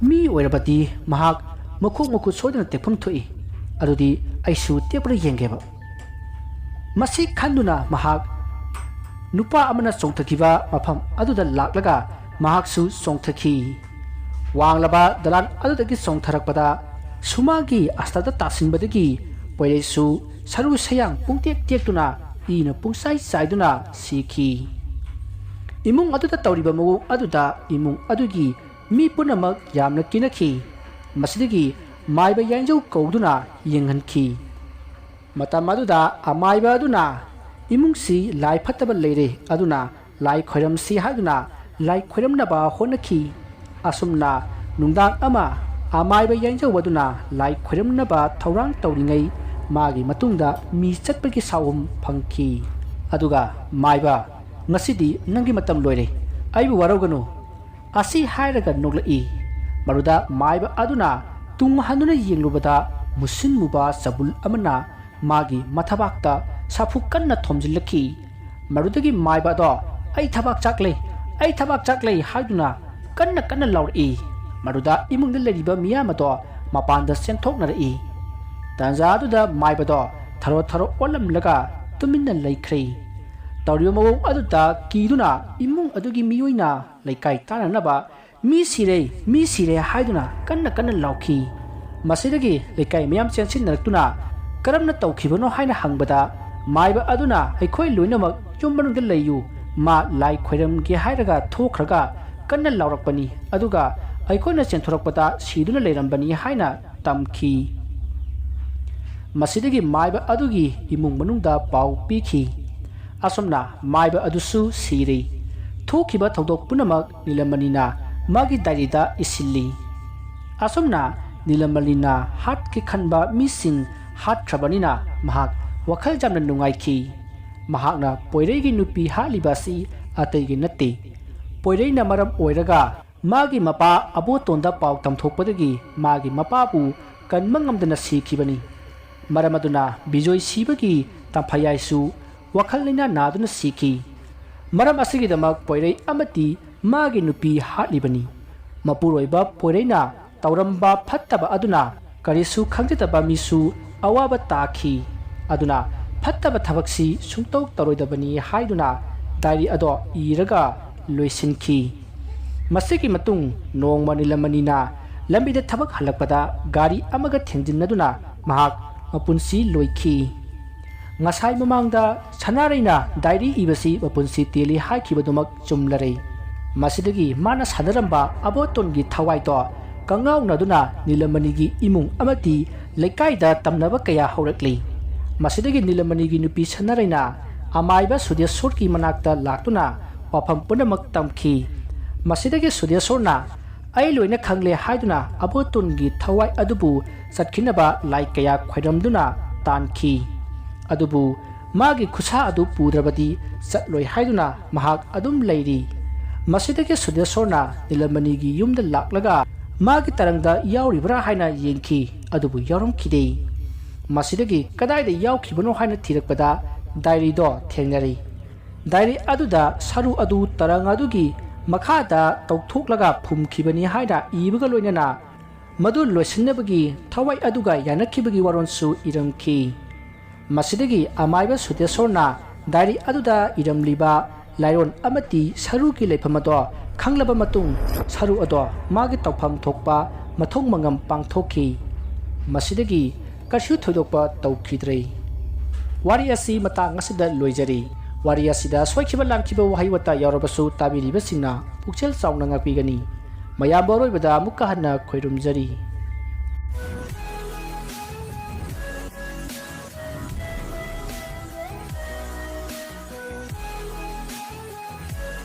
ꯃꯤ ꯑꯣꯏꯔꯕꯗꯤ ꯃꯍꯥꯛ ꯃꯈꯣꯡ ꯃꯈꯨꯠ ꯁꯣꯏꯗꯅ ꯇꯦꯛꯐꯝ ꯊꯣꯛꯏ꯫ ꯑꯗꯨꯗꯤ ꯑꯩꯁꯨ ꯇꯦꯛꯄ꯭ꯔꯥ ꯌꯦꯡꯒꯦꯕ"꯫ ꯃꯁꯤ ꯈꯟꯗꯨꯅ ꯃꯍꯥꯛ ꯅꯨꯄꯥ ꯑꯃꯅ ꯆꯣꯡꯊꯈꯤꯕ ꯃꯐꯝ ꯑꯗꯨꯗ ꯂꯥꯛꯂꯒ ꯃꯍꯥꯛꯁꯨ ꯆꯣꯡꯊꯈꯤ꯫ ꯋꯥꯡꯂꯕ ꯗꯂꯥꯟ ꯑꯗꯨꯗꯒꯤ ꯆꯣꯡꯊꯔꯛꯄꯗ ꯁꯨꯃꯥꯡꯒꯤ ꯑꯁꯇꯗ ꯇꯥꯁꯤꯟꯕꯗꯒꯤ ꯄꯣꯏꯔꯩꯁꯨ ꯁꯔꯨ ꯁꯌꯥꯡ ꯄꯨꯡꯇꯦꯛ ꯇꯦꯛꯇꯨꯅ ꯏꯅ ꯄꯨꯡꯆꯥꯏ ꯆꯥꯏꯗꯨꯅ ꯁꯤꯈꯤ꯫ ꯏꯃꯨꯡ ꯑꯗꯨꯗ ꯇꯧꯔꯤꯕ ꯃꯑꯣꯡ ꯑꯗꯨꯗ ꯏꯃꯨꯡ ꯑꯗꯨꯒꯤ ꯃꯤ ꯄꯨꯝꯅꯃꯛ ꯌꯥꯝꯅ ꯀꯤꯅꯈꯤ꯫ ꯃꯁꯤꯗꯒꯤ ꯃꯥꯏꯕ ꯌꯥꯏꯖꯧ ꯀꯧꯗꯨꯅ ꯌꯦꯡꯍꯟꯈꯤ꯫ ꯃꯇꯝ ꯑꯗꯨꯗ ꯑꯃꯥꯏꯕ ꯑꯗꯨꯅ ꯏꯃꯨꯡꯁꯤ ꯂꯥꯏ ꯐꯠꯇꯕ ꯂꯩꯔꯦ, ꯑꯗꯨꯅ ꯂꯥꯏ ꯈꯣꯏꯔꯝꯁꯤ ꯍꯥꯏꯗꯨꯅ ꯂꯥꯏ ꯈꯣꯏꯔꯝꯅꯕ ꯍꯣꯠꯅꯈꯤ꯫ ꯑꯁꯨꯝꯅ ꯅꯨꯡꯗꯥꯡ ꯑꯃ ꯑꯃꯥꯏꯕ ꯌꯥꯏꯖꯧ ꯑꯗꯨꯅ ꯂꯥꯏ ꯈꯣꯏꯔꯝꯅꯕ ꯊꯧꯔꯥꯡ ꯇꯧꯔꯤꯉꯩ ꯃꯥꯒꯤ ꯃꯇꯨꯡꯗ ꯃꯤ ꯆꯠꯄꯒꯤ ꯁꯥꯎꯍꯨꯝ ꯐꯪꯈꯤ꯫ ꯑꯗꯨꯒ ꯃꯥꯏꯕ, ꯉꯁꯤꯗꯤ ꯅꯪꯒꯤ ꯃꯇꯝ ꯂꯣꯏꯔꯦ, ꯑꯩꯕꯨ ꯋꯥꯔꯧꯒꯅꯨ꯫ ꯑꯁꯤ ꯍꯥꯏꯔꯒ ꯅꯣꯛꯂꯛꯏ꯫ ꯃꯗꯨꯗ ꯃꯥꯏꯕ ꯑꯗꯨꯅ ꯇꯨꯡ ꯍꯟꯗꯨꯅ ꯌꯦꯡꯂꯨꯕꯗ ꯃꯨꯁꯤꯟ ꯃꯨꯕ ꯆꯕꯨꯜ ꯑꯃꯅ ꯃꯥꯒꯤ ꯃꯊꯕꯥꯛꯇ ꯁꯥꯐꯨ ꯀꯟꯅ ꯊꯣꯝꯖꯤꯜꯂꯛꯈꯤ꯫ ꯃꯗꯨꯗꯒꯤ ꯃꯥꯏꯕ ꯑꯗꯣ "ꯑꯩ ꯊꯕꯥꯛ ꯆꯥꯛꯂꯦ, ꯑꯩ ꯊꯕꯥꯛ ꯆꯥꯛꯂꯦ" ꯍꯥꯏꯗꯨꯅ ꯀꯟꯅ ꯀꯟꯅ ꯂꯥꯎꯔꯛꯏ꯫ ꯃꯗꯨꯗ ꯏꯃꯨꯡꯗ ꯂꯩꯔꯤꯕ ꯃꯤꯌꯥꯝ ꯑꯗꯣ ꯃꯄꯥꯟꯗ ꯆꯦꯟꯊꯣꯛꯅꯔꯛꯏ꯫ ꯇꯥꯟꯖꯥ ꯑꯗꯨꯗ ꯃꯥꯏꯕꯗꯣ ꯊꯔꯣ ꯊꯔꯣ ꯑꯣꯜꯂꯝꯂꯒ ꯇꯨꯃꯤꯟꯅ ꯂꯩꯈ꯭ꯔꯦ꯫ ꯇꯧꯔꯤꯕ ꯃꯑꯣꯡ ꯑꯗꯨꯗ ꯀꯤꯗꯨꯅ ꯏꯃꯨꯡ ꯑꯗꯨꯒꯤ ꯃꯤꯑꯣꯏꯅ ꯂꯩꯀꯥꯏ ꯇꯥꯟꯅꯅꯕ "ꯃꯤ ꯁꯤꯔꯦ, ꯃꯤ ꯁꯤꯔꯦ" ꯍꯥꯏꯗꯨꯅ ꯀꯟꯅ ꯀꯟꯅ ꯂꯥꯎꯈꯤ꯫ ꯃꯁꯤꯗꯒꯤ ꯂꯩꯀꯥꯏ ꯃꯌꯥꯝ ꯆꯦꯟꯁꯤꯟꯅꯔꯛꯇꯨꯅ "ꯀꯔꯝꯅ ꯇꯧꯈꯤꯕꯅꯣ?" ꯍꯥꯏꯅ ꯍꯪꯕꯗ ꯃꯥꯏꯕ ꯑꯗꯨꯅ "ꯑꯩꯈꯣꯏ ꯂꯣꯏꯅꯃꯛ ꯌꯨꯝ ꯃꯅꯨꯡꯗ ꯂꯩꯌꯨ, ꯃꯥ ꯂꯥꯏ ꯈꯣꯏꯔꯝꯒꯦ ꯍꯥꯏꯔꯒ ꯊꯣꯛꯈ꯭ꯔꯒ ꯀꯟꯅ ꯂꯥꯎꯔꯛꯄꯅꯤ, ꯑꯗꯨꯒ ꯑꯩꯈꯣꯏꯅ ꯆꯦꯟꯊꯣꯔꯛꯄꯗ ꯁꯤꯗꯨꯅ ꯂꯩꯔꯝꯕꯅꯤ" ꯍꯥꯏꯅ ꯇꯝꯈꯤ꯫ ꯃꯁꯤꯗꯒꯤ ꯃꯥꯏꯕ ꯑꯗꯨꯒꯤ ꯏꯃꯨꯡ ꯃꯅꯨꯡꯗ ꯄꯥꯎ ꯄꯤꯈꯤ꯫ ꯑꯁꯨꯝꯅ ꯃꯥꯏꯕ ꯑꯗꯨꯁꯨ ꯁꯤꯔꯦ꯫ ꯊꯣꯛꯈꯤꯕ ꯊꯧꯗꯣꯛ ꯄꯨꯝꯅꯃꯛ ꯅꯤꯂꯃꯅꯤꯅ ꯃꯥꯒꯤ ꯗꯥꯏꯔꯤꯗ ꯏꯁꯤꯜꯂꯤ꯫ ꯑꯁꯨꯝꯅ ꯅꯤꯂꯃꯅꯤꯅ ꯍꯥꯠꯀꯦ ꯈꯟꯕ ꯃꯤꯁꯤꯡ ꯍꯥꯠꯈ꯭ꯔꯕꯅꯤꯅ ꯃꯍꯥꯛ ꯋꯥꯈꯜ ꯌꯥꯝꯅ ꯅꯨꯡꯉꯥꯏꯈꯤ꯫ ꯃꯍꯥꯛꯅ ꯄꯣꯏꯔꯩꯒꯤ ꯅꯨꯄꯤ ꯍꯥꯠꯂꯤꯕ ꯑꯁꯤ ꯑꯇꯩꯒꯤ ꯅꯠꯇꯦ꯫ ꯄꯣꯏꯔꯩꯅ ꯃꯔꯝ ꯑꯣꯏꯔꯒ ꯃꯥꯒꯤ ꯃꯄꯥ ꯑꯕꯣꯇꯣꯟꯗ ꯄꯥꯎ ꯇꯝꯊꯣꯛꯄꯗꯒꯤ ꯃꯥꯒꯤ ꯃꯄꯥꯕꯨ ꯀꯟꯕ ꯉꯝꯗꯅ ꯁꯤꯈꯤꯕꯅꯤ꯫ ꯃꯔꯝ ꯑꯗꯨꯅ ꯕꯤꯖꯣꯏ ꯁꯤꯕꯒꯤ ꯇꯝꯐꯌꯥꯏꯁꯨ ꯋꯥꯈꯜ ꯂꯩꯅꯥ ꯅꯥꯗꯨꯅ ꯁꯤꯈꯤ꯫ ꯃꯔꯝ ꯑꯁꯤꯒꯤꯗꯃꯛ ꯄꯣꯏꯔꯩ ꯑꯃꯗꯤ ꯃꯥꯒꯤ ꯅꯨꯄꯤ ꯍꯥꯠꯂꯤꯕꯅꯤ꯫ ꯃꯄꯨꯔꯣꯏꯕ ꯄꯣꯏꯔꯩꯅ ꯇꯧꯔꯝꯕ ꯐꯠꯇꯕ ꯑꯗꯨꯅ ꯀꯔꯤꯁꯨ ꯈꯪꯖꯗꯕ ꯃꯤꯁꯨ ꯑꯋꯥꯕ ꯇꯥꯈꯤ꯫ ꯑꯗꯨꯅ ꯐꯠꯇꯕ ꯊꯕꯛꯁꯤ ꯁꯨꯡꯇꯧ ꯇꯧꯔꯣꯏꯗꯕꯅꯤ ꯍꯥꯏꯗꯨꯅ ꯗꯥꯏꯔꯤ ꯑꯗꯣ ꯏꯔꯒ ꯂꯣꯏꯁꯤꯟꯈꯤ꯫ ꯃꯁꯤꯒꯤ ꯃꯇꯨꯡ ꯅꯣꯡꯃ ꯅꯤꯂꯃꯅꯤꯅ ꯂꯝꯕꯤꯗ ꯊꯕꯛ ꯍꯜꯂꯛꯄꯗ ꯒꯥꯔꯤ ꯑꯃꯒ ꯊꯦꯡꯖꯤꯟꯅꯗꯨꯅ ꯃꯍꯥꯛ ꯃꯄꯨꯟꯁꯤ ꯂꯣꯏꯈꯤ꯫ ꯉꯁꯥꯏ ꯃꯃꯥꯡꯗ ꯁꯅꯥꯔꯩꯅ ꯗꯥꯏꯔꯤ ꯏꯕꯁꯤ ꯃꯄꯨꯟꯁꯤ ꯇꯦꯜꯂꯤ ꯍꯥꯏꯈꯤꯕꯗꯨꯃꯛ ꯆꯨꯝꯂꯔꯦ꯫ ꯃꯁꯤꯗꯒꯤ ꯃꯥꯅ ꯁꯥꯟꯅꯔꯝꯕ ꯑꯕꯣꯇꯣꯟꯒꯤ ꯊꯋꯥꯏꯗꯣ ꯀꯪꯉꯥꯎꯅꯗꯨꯅ ꯅꯤꯂꯃꯅꯤꯒꯤ ꯏꯃꯨꯡ ꯑꯃꯗꯤ ꯂꯩꯀꯥꯏꯗ ꯇꯝꯅꯕ ꯀꯌꯥ ꯍꯧꯔꯛꯂꯤ꯫ ꯃꯁꯤꯗꯒꯤ ꯅꯤꯂꯃꯅꯤꯒꯤ ꯅꯨꯄꯤ ꯁꯅꯥꯔꯩꯅ ꯑꯃꯥꯏꯕ ꯁꯨꯗꯦꯁꯣꯔꯒꯤ ꯃꯅꯥꯛꯇ ꯂꯥꯛꯇꯨꯅ ꯋꯥꯐꯝ ꯄꯨꯝꯅꯃꯛ ꯇꯝꯈꯤ꯫ ꯃꯁꯤꯗꯒꯤ ꯁꯨꯗꯦꯁꯣꯔꯅ "ꯑꯩ ꯂꯣꯏꯅ ꯈꯪꯂꯦ" ꯍꯥꯏꯗꯨꯅ ꯑꯕꯣꯇꯣꯟꯒꯤ ꯊꯋꯥꯏ ꯑꯗꯨꯕꯨ ꯆꯠꯈꯤꯅꯕ ꯂꯥꯏ ꯀꯌꯥ ꯈꯣꯏꯔꯝꯗꯨꯅ ꯇꯥꯟꯈꯤ꯫ ꯑꯗꯨꯕꯨ ꯃꯥꯒꯤ ꯈꯨꯠꯁꯥ ꯑꯗꯨ ꯄꯨꯗ꯭ꯔꯕꯗꯤ ꯆꯠꯂꯣꯏ ꯍꯥꯏꯗꯨꯅ ꯃꯍꯥꯛ ꯑꯗꯨꯝ ꯂꯩꯔꯤ꯫ ꯃꯁꯤꯗꯒꯤ ꯁꯨꯗꯦꯁꯣꯔꯅ ꯅꯤꯂꯃꯅꯤꯒꯤ ꯌꯨꯝꯗ ꯂꯥꯛꯂꯒ ꯃꯥꯒꯤ ꯇꯔꯪꯗ ꯌꯥꯎꯔꯤꯕ꯭ꯔꯥ ꯍꯥꯏꯅ ꯌꯦꯡꯈꯤ, ꯑꯗꯨꯕꯨ ꯌꯥꯎꯔꯝꯈꯤꯗꯦ꯫ ꯃꯁꯤꯗꯒꯤ ꯀꯗꯥꯏꯗ ꯌꯥꯎꯈꯤꯕꯅꯣ ꯍꯥꯏꯅ ꯊꯤꯔꯛꯄꯗ ꯗꯥꯏꯔꯤꯗꯣ ꯊꯦꯡꯅꯔꯦ꯫ ꯗꯥꯏꯔꯤ ꯑꯗꯨꯗ ꯁꯔꯨ ꯑꯗꯨ ꯇꯔꯪ ꯑꯗꯨꯒꯤ ꯃꯈꯥꯗ ꯇꯧꯊꯣꯛꯂꯒ ꯐꯨꯝꯈꯤꯕꯅꯤ ꯍꯥꯏꯅ ꯏꯕꯒ ꯂꯣꯏꯅꯅ ꯃꯗꯨ ꯂꯣꯏꯁꯤꯟꯅꯕꯒꯤ ꯊꯋꯥꯏ ꯑꯗꯨꯒ ꯌꯥꯅꯈꯤꯕꯒꯤ ꯋꯥꯔꯣꯜꯁꯨ ꯏꯔꯝꯈꯤ꯫ ꯃꯁꯤꯗꯒꯤ ꯑꯃꯥꯏꯕ ꯁꯨꯗꯦꯁꯣꯔꯅ ꯗꯥꯏꯔꯤ ꯑꯗꯨꯗ ꯏꯔꯝꯂꯤꯕ ꯂꯥꯏꯔꯣꯟ ꯑꯃꯗꯤ ꯁꯔꯨꯒꯤ ꯂꯩꯐꯝ ꯑꯗꯣ ꯈꯪꯂꯕ ꯃꯇꯨꯡ ꯁꯔꯨ ꯑꯗꯣ ꯃꯥꯒꯤ ꯇꯧꯐꯝ ꯊꯣꯛꯄ ꯃꯊꯧ ꯃꯉꯝ ꯄꯥꯡꯊꯣꯛꯈꯤ꯫ ꯃꯁꯤꯗꯒꯤ ꯀꯩꯁꯨ ꯊꯣꯏꯗꯣꯛꯄ ꯇꯧꯈꯤꯗ꯭ꯔꯦ꯫ ꯋꯥꯔꯤ ꯑꯁꯤ ꯃꯇꯥꯡ ꯑꯁꯤꯗ ꯂꯣꯏꯖꯔꯤ꯫ ꯋꯥꯔꯤ ꯑꯁꯤꯗ ꯁꯣꯏꯈꯤꯕ ꯂꯥꯟꯈꯤꯕ ꯋꯥꯍꯩ ꯋꯥꯇꯥ ꯌꯥꯎꯔꯕꯁꯨ ꯇꯥꯕꯤꯔꯤꯕꯁꯤꯡꯅ ꯄꯨꯛꯆꯦꯜ ꯆꯥꯎꯅ ꯉꯥꯛꯄꯤꯒꯅꯤ꯫ ꯃꯌꯥꯝꯕꯨ ꯑꯔꯣꯏꯕꯗ ꯑꯃꯨꯛꯀ ꯍꯟꯅ ꯈꯣꯏꯔꯨꯝꯖꯔꯤ꯫